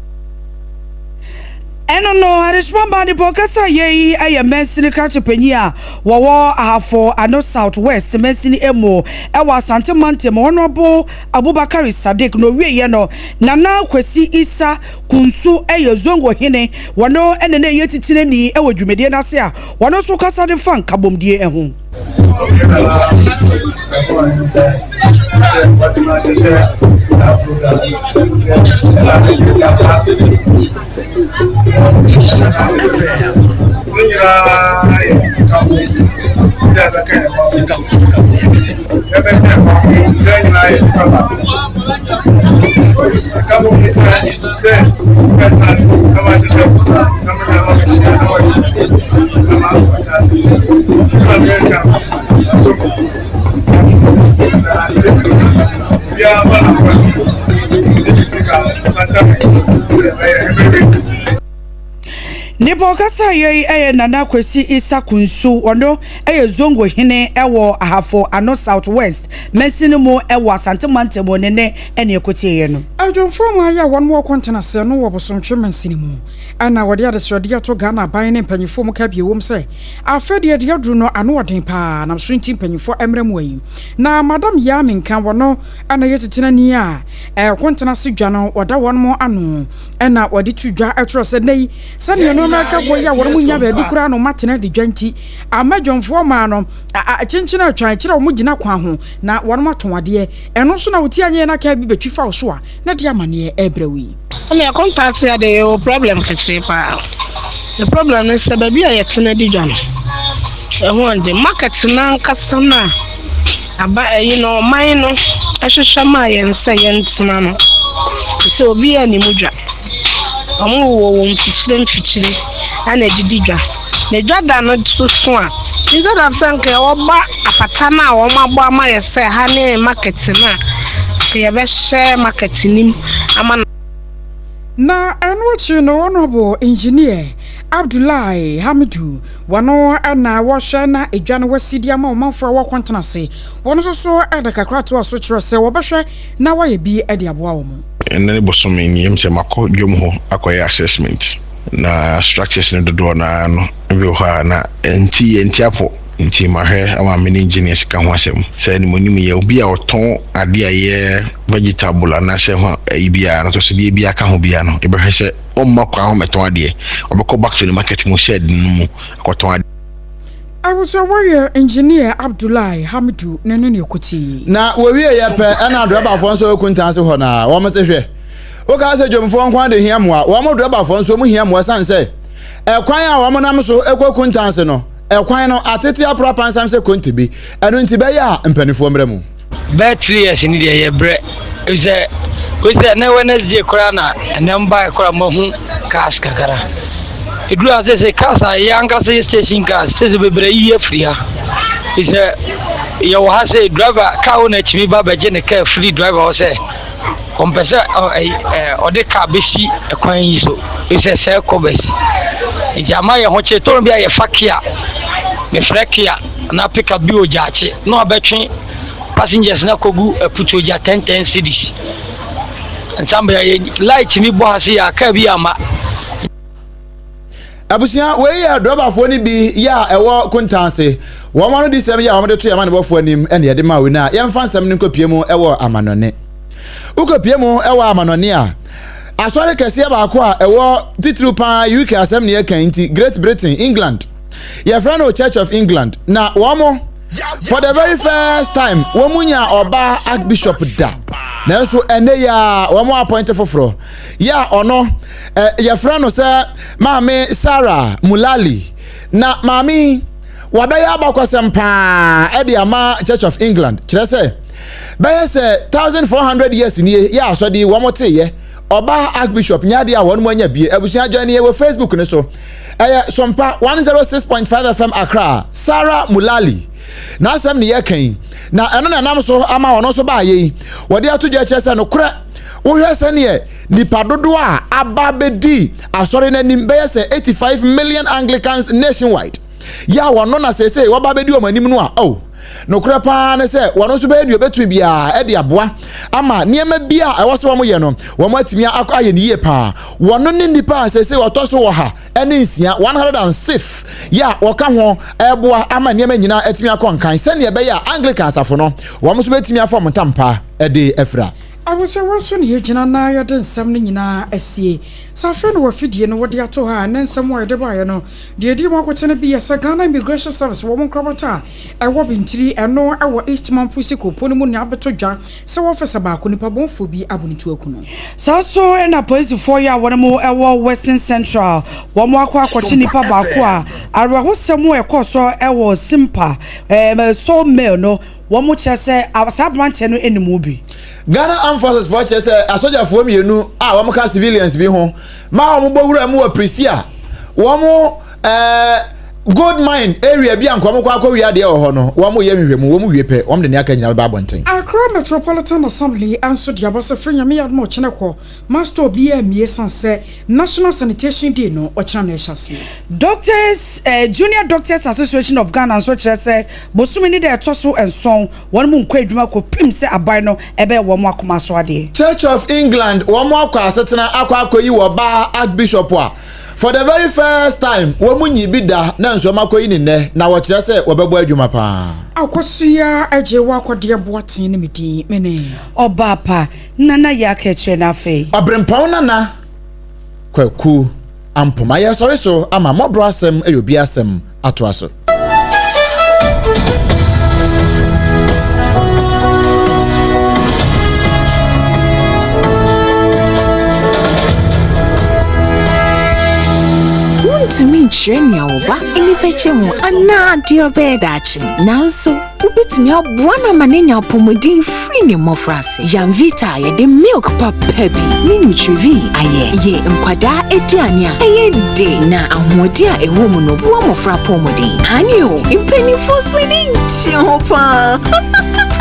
Ɛno no, Adesoa Mmaadebɔ kasa yei yɛ mansini krakye panyin a wɔwɔ Ahafo Ano South West mansini mu wɔ Asante mantam, Honourable Abubakari Sadiq na ɔwieɛ no, Nana Kwasi Issa Kunsu yɛ Zongo hene, wɔno na na ɛyɛ titenani wɔ dwumadie no ase a wɔno nso kasa de fa nkabomdie ho. Nipa ɔkasa yɛ yi yɛ Nana Kwesi Issa Kunsu, ɔno yɛ Zongo hene wɔ Ahafo Ano South West mansini mu wɔ Asante mantam mu, ne nne ne ɛkɔtieeɛ no. Adwumfoɔ mmaa yi a wɔn wɔ kɔntenaseɛ no wɔ Bosomtwe mansini mu na wɔde adesrɛdeɛ ato Ghana aban ne mpanyinfoɔ mu ka bio wom sɛ afei deɛ deɛ aduru no ano ɔden paa nam so nti mpanyinfoɔ mmrɛ mu ayi na Madam Yaa Menka wɔno na ɛyɛ titenani a ɛkɔntenase dwa no wɔda wɔn mo ano na wɔde to dwa kyerɛ sɛ nnɛ yi sɛdeɛ nnoɔma ɛka kɔ yi a wɔn nnya baabi koraa no matena de dwa nti ama dwamfoɔ maa no kyenkyen atwan kyerɛ wɔn gyina kwan ho na wɔn atɔn adeɛ ɛno nso na wɔti anyɛ na kaa bi bɛtwi fa wo so a na de amaneɛ ɛbrɛ wo yi. Ɛna ɛkɔ ntaase a deɛ yɛwɔ problem kɛseɛ paa. The problem ne sɛ baabi a yɛtena di dwa no ɛho ɔnde market no ankasa no a aba ɛyi no ɔman no ɛhwehwɛ maa yɛn sɛ yɛntena no sɛ obi a ne mu dwa. Wɔn wowɔ wɔn mfikyire mfikyire ɛna ɛdidi dwa. Na dwa da no nso so a instead of sɛ nka wɔba apata no a wɔn abɔ ama yɛ sɛ ha ne market no a nka yɛbɛhyɛ market no mu ama no. Na ɛno akyi no Honourable Engineer Abdullahi Hamidu, wɔno na wɔhwɛ na edwa no wasi de ama ɔmanfoɔ a wɔkɔ ntena ase. Wɔn nso so de kakra toa so kyerɛ sɛ wɔbɛhwɛ na wɔayɛ bi de aboa wɔn. Ɛnnɛ ne bosome ni ɛm sɛ makɔ dwam hɔ akɔyɛ assessment na structures no dodoɔ no ara no bi wɔ hɔ a na ɛnti yɛnti apɔ nti mahwɛ ama me ne engineers ka ho asɛm sɛ animuanim yɛ obi a ɔtɔn adeɛ a ɛyɛ vegetable anaasɛ ho ayi biara no atɔsodeɛ biara ka ho biara no yɛbɛhwɛ sɛ ɔmma kwan hɔ mɛtɔn adeɛ ɔbɛkɔ back to ne market mu shed no mu akɔtɔn adeɛ. Abusua wɔyɛ Engineer Abdullahi Hamidu ne ne nea ɛkɔti. Na wɔwieeɛ pɛ ɛna drɔbafoɔ nso wɔ Kuntanse hɔ no a wɔn se hwɛ wokaa sɛ dwomfoɔ nko ara de hia mmoa wɔn drɔbafoɔ nso wɔn hia mmoa sane sɛ ɛkwan a wɔn nam so kɔ Kuntanse no ɛkwan no atete apora pansam sɛ konte bi ɛno nti bɛyɛ a mpanifoɔ mmra mu. Bɛyɛ 3 years ni deɛ yɛbrɛ efisɛ wei sɛ ɛnɛ Wednesday koraa na ɛnɛ mbaeɛ koraa mahu cars kakra ɛduru ha sɛ cars a yɛ ankasa yɛ station cars sɛ sɛ bebree ayiyi afiri ha efisɛ yɛwɔ ha sɛ driver car wo na atumi ba bɛgye ne car firi driver hɔ sɛ ɔmpɛ sɛ ɔde car bɛsi kwan yi so efisɛ sɛ kɔ bɛsi nti ama yɛ ho kye tɔn bi a yɛfa kia mefrɛ kia na pickup bi wɔ gyaakye na wabɛtwe passengers na kɔgu aputuo gya 10 10 cedis nsa bɛyɛ yɛ light mi bɔ ha se yɛ aka bi ama. Abusua, wei yɛ drɔbafoɔ no bi yɛ a ɛwɔ Kuntanse. Wɔn ano disɛm yɛ a wɔde to yɛn amanebɔfoɔ anim na yɛde ma wo na yɛmfa nsɛm no nkɔpie mu wɔ amanɔne. Wokɔpie mu wɔ amanɔne a, asɔre kɛseɛ baako a ɛwɔ titiriw paa UK asɛm ne yɛka nti Great Britain, England. Yɛfrɛ no Church of England na wɔn for the very first time wɔn mu nya ɔbaa archbishop da. Nanso ɛnɛ yi a wɔn appoint foforɔ yɛ a ɔno yɛfrɛ no sɛ Maame Sarah Mulali. Na maame yi wabɛyɛ abakɔsɛm paa ɛde ama Church of England kyerɛ sɛ bɛyɛ sɛ 1400 years nie yɛ asɔde yi wɔn teyɛ ɔbaa archbishop nyɛ adeɛ a wɔn anya bie. Abusua join yɛ wɔ Facebook ne so ɛyɛ Sompa 106.5 FM Accra. Sarah Mulali n'asɛm ne yɛka yi na ɛno na ɛnam so ama ɔno nso baayɛ yi wɔde ato dwa kyerɛ sɛ nokorɛ wohwɛ sɛneɛ nipa dodoɔ a aba bɛdi asɔre no anim bɛyɛ sɛ 85 million Anglicans nationwide yɛ a wɔno na seesei wɔba bɛdi wɔn anim no a oh. Nokorɛ paa ne sɛ wɔn nso bɛyɛ deɛ wɔbɛtumi biara de aboa ama nneɛma bi a ɛwɔ sɛ wɔyɛ no wɔn atumi akɔ ayɛ no yie paa. Wɔn ne nnipa a seesei wɔtɔ so 106, 106th, yɛ a wɔka ho ɛreboa ama nneɛma nyinaa atumi akɔ nkan sɛnea ɛbɛyɛ a Anglican asafo no wɔn nso bɛtumi afa wɔn ntampa de afira. Abusua so na yɛgyina na yɛde nsɛm no nyinaa asie. Sɛ afei na w'afidie no wode ato hɔ a, ɛnnɛ nsɛm a yɛde baeɛ no, Deɛ ɛdi mu akotene bi yɛ sɛ Ghana Immigration Service wɔn nkorabata a ɛwɔ Bintiri, ɛno wɔ East Mamprusi kuropɔn no mu na abɛtɔ dwa sɛ wɔfesa baako nipa bɔnfoɔ bi abɔ ne tuo aku no. Saa nso na polisifoɔ yi a wɔn wɔ Western Central wɔn akɔ akɔkye nipa baako a awerɛhosɛm a ɛkɔɔ so wɔ Simpa Saw Mill no wɔn kyerɛ sɛ saa aberanteɛ no nim mu bi. Ghana Armed Forces foɔ kyerɛ sɛ asogyafoɔ mmienu a wɔn ka civilians bi ho ma wɔn bɔ wura mu wɔ Prestea wɔn ɛɛ gold mine area bi a nka wɔn kɔ akɔ wia adeɛ wɔ hɔ no, wɔn yɛ nhwehwɛmu, wɔn wie pɛ, wɔn de nea aka nyinaa bɛba abɔnten. Accra Metropolitan Assembly nso de aba sɛ firi Nyame adom a ɔkyena kɔ ma store biara mmue ɛsiane sɛ National Sanitation Day no ɔkyena na ɛhyɛ aseɛ. Doctors eh, Junior Doctors Association of Ghana nso kyerɛ sɛ bosome ne da ɛtɔ so nson wɔn mu nkɔ adwuma kɔpem sɛ aban no ɛbɛyɛ wɔn akoma so adeɛ. Church of England wɔn akɔ asetena akɔ akɔyi wɔ baa Archbishop a for the very first time wɔn nyi bi da na nso wɔn akɔyi ne nnɛ na wɔkyerɛ sɛ wɔbɛbɔ adwuma paa. Akosua Adjei Wakɔdeɛ Boateng ne me din, me ne. Ɔbaapa Nana Yaa Kɛkyerɛ na afei. Ɔbrempɔn Nana Kwaku Ampoma yɛsɔre so ama mmɔborɔ asɛm yɛ obi asɛm atoa so. Wontumi nkyerɛ nea wo ba ani bɛgye ho anaa deɛ ɔbɛyɛ daakye, nanso wobɛtumi aboa no ama no anya apɔmuden firi ne mmɔfraase. Yamvita a yɛde milk papa bi ne Nutrivie ayɛ yɛ nkwadaa aduane a ɛyɛ de na ahoɔden a ɛwɔ mu no boa mmɔfra apɔwmuden. Aane o, mpanimfoɔ nso ani gye ho paa.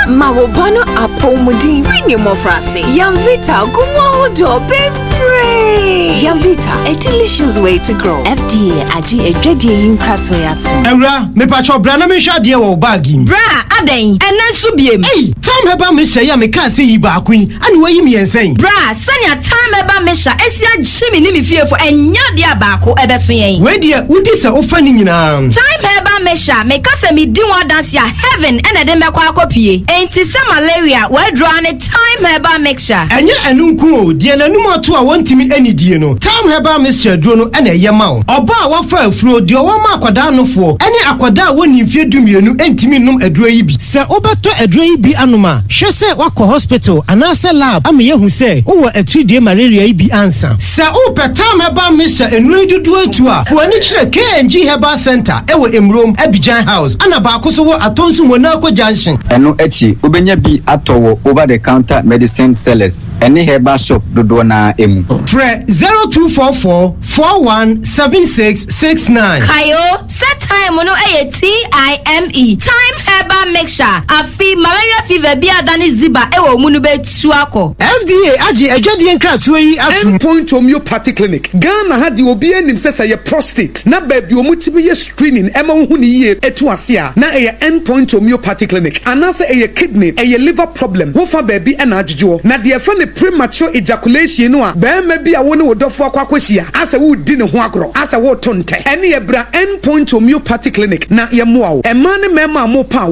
Ma wo ba no apɔwmuden firi ne mmɔfraase. Yamvita gu mu ahodoɔ bebree. Yamvita, a delicious way to grow. FDA agye adwadie yi nkratoɔ yi atom. Awura, mepakyɛw bra na menhwɛ adeɛ wɔ wo bag yi mu. Bra, adɛn? Ɛnnɛ nso biem? Ei! Tam Herbal Mixture yi a mekaa sɛ yi baako yi, ɛna woayi mmiɛnsa yi? Bra, sɛnea Tam Herbal Mixture asi agye me ne me fiefo, ɛnyɛ adeɛ a baako ɛbɛso yɛn. Wei deɛ, wodi sɛ wofa ne nyinaa. Tam Herbal Mixture, meka sɛ medi ho adanse a, heaven ɛna ɛde mɛkɔ akɔpue. Enti sɛ malaria, w'aduro ara ne Thyme Herbal Mixture. Ɛnyɛ ɛno nko o, deɛ n'anum ato a wɔntumi nnidie no, Thyme Herbal Mixture aduro no na ɛyɛ ma wo. Ɔbaa a wafa afuro, deɛ ɔwɔ ma akwadaa nofoɔ, ne akwadaa a wɔnnii mfeɛ dumienu ntumi nnom aduro yi bi. Sɛ wobɛtɔ aduro yi bi anom a, hwɛ sɛ woakɔ hospital anaasɛ lab ama yɛahu sɛ wowɔ atiridie malaria yi bi ansa. Sɛ wopɛ Thyme Herbal Mixture nnuro yi dodoɔ atu a, fa w'ani kyerɛ KNG Herbal Centre wɔ Emurom, Abidjan House, ɛna baako nso wɔ Atonsu Monaco Junction. Ɛno akyi, wobɛnya bi atɔ wɔ over the counter medicine sellers ne herbal shop dodoɔ no ara mu. Frɛ 0244 41 76 69. Kae o, sɛ thyme no yɛ TIME, Thyme Herbal Mixture, afe malaria fever bi a adane ziba wɔ wo mu no bɛtu akɔ. FDA agye adwadie nkratoɔ yi atom. End Point Homeopathy Clinic, Ghana ha deɛ obiara nim sɛ sɛ ɛyɛ prostate na baabi a wɔtumi yɛ screening ɛma wohu no yie ɛtu ase a na ɛyɛ End Point Homeopathy Clinic anaasɛ ɛyɛ kidney, ɛyɛ liver problem, wofa baabi na adwodwoɔ. Na deɛ yɛfrɛ no premature ejaculation no a barima bi a wo ne wo dɔfoɔ akɔ akɔhyia asɛ woredi ne ho agorɔ, asɛ woreto ntɛ, ɛneɛ bra End Point Homeopathy Clinic na yɛmmoa wo. Mmaa ne mmarima a mopɛ a.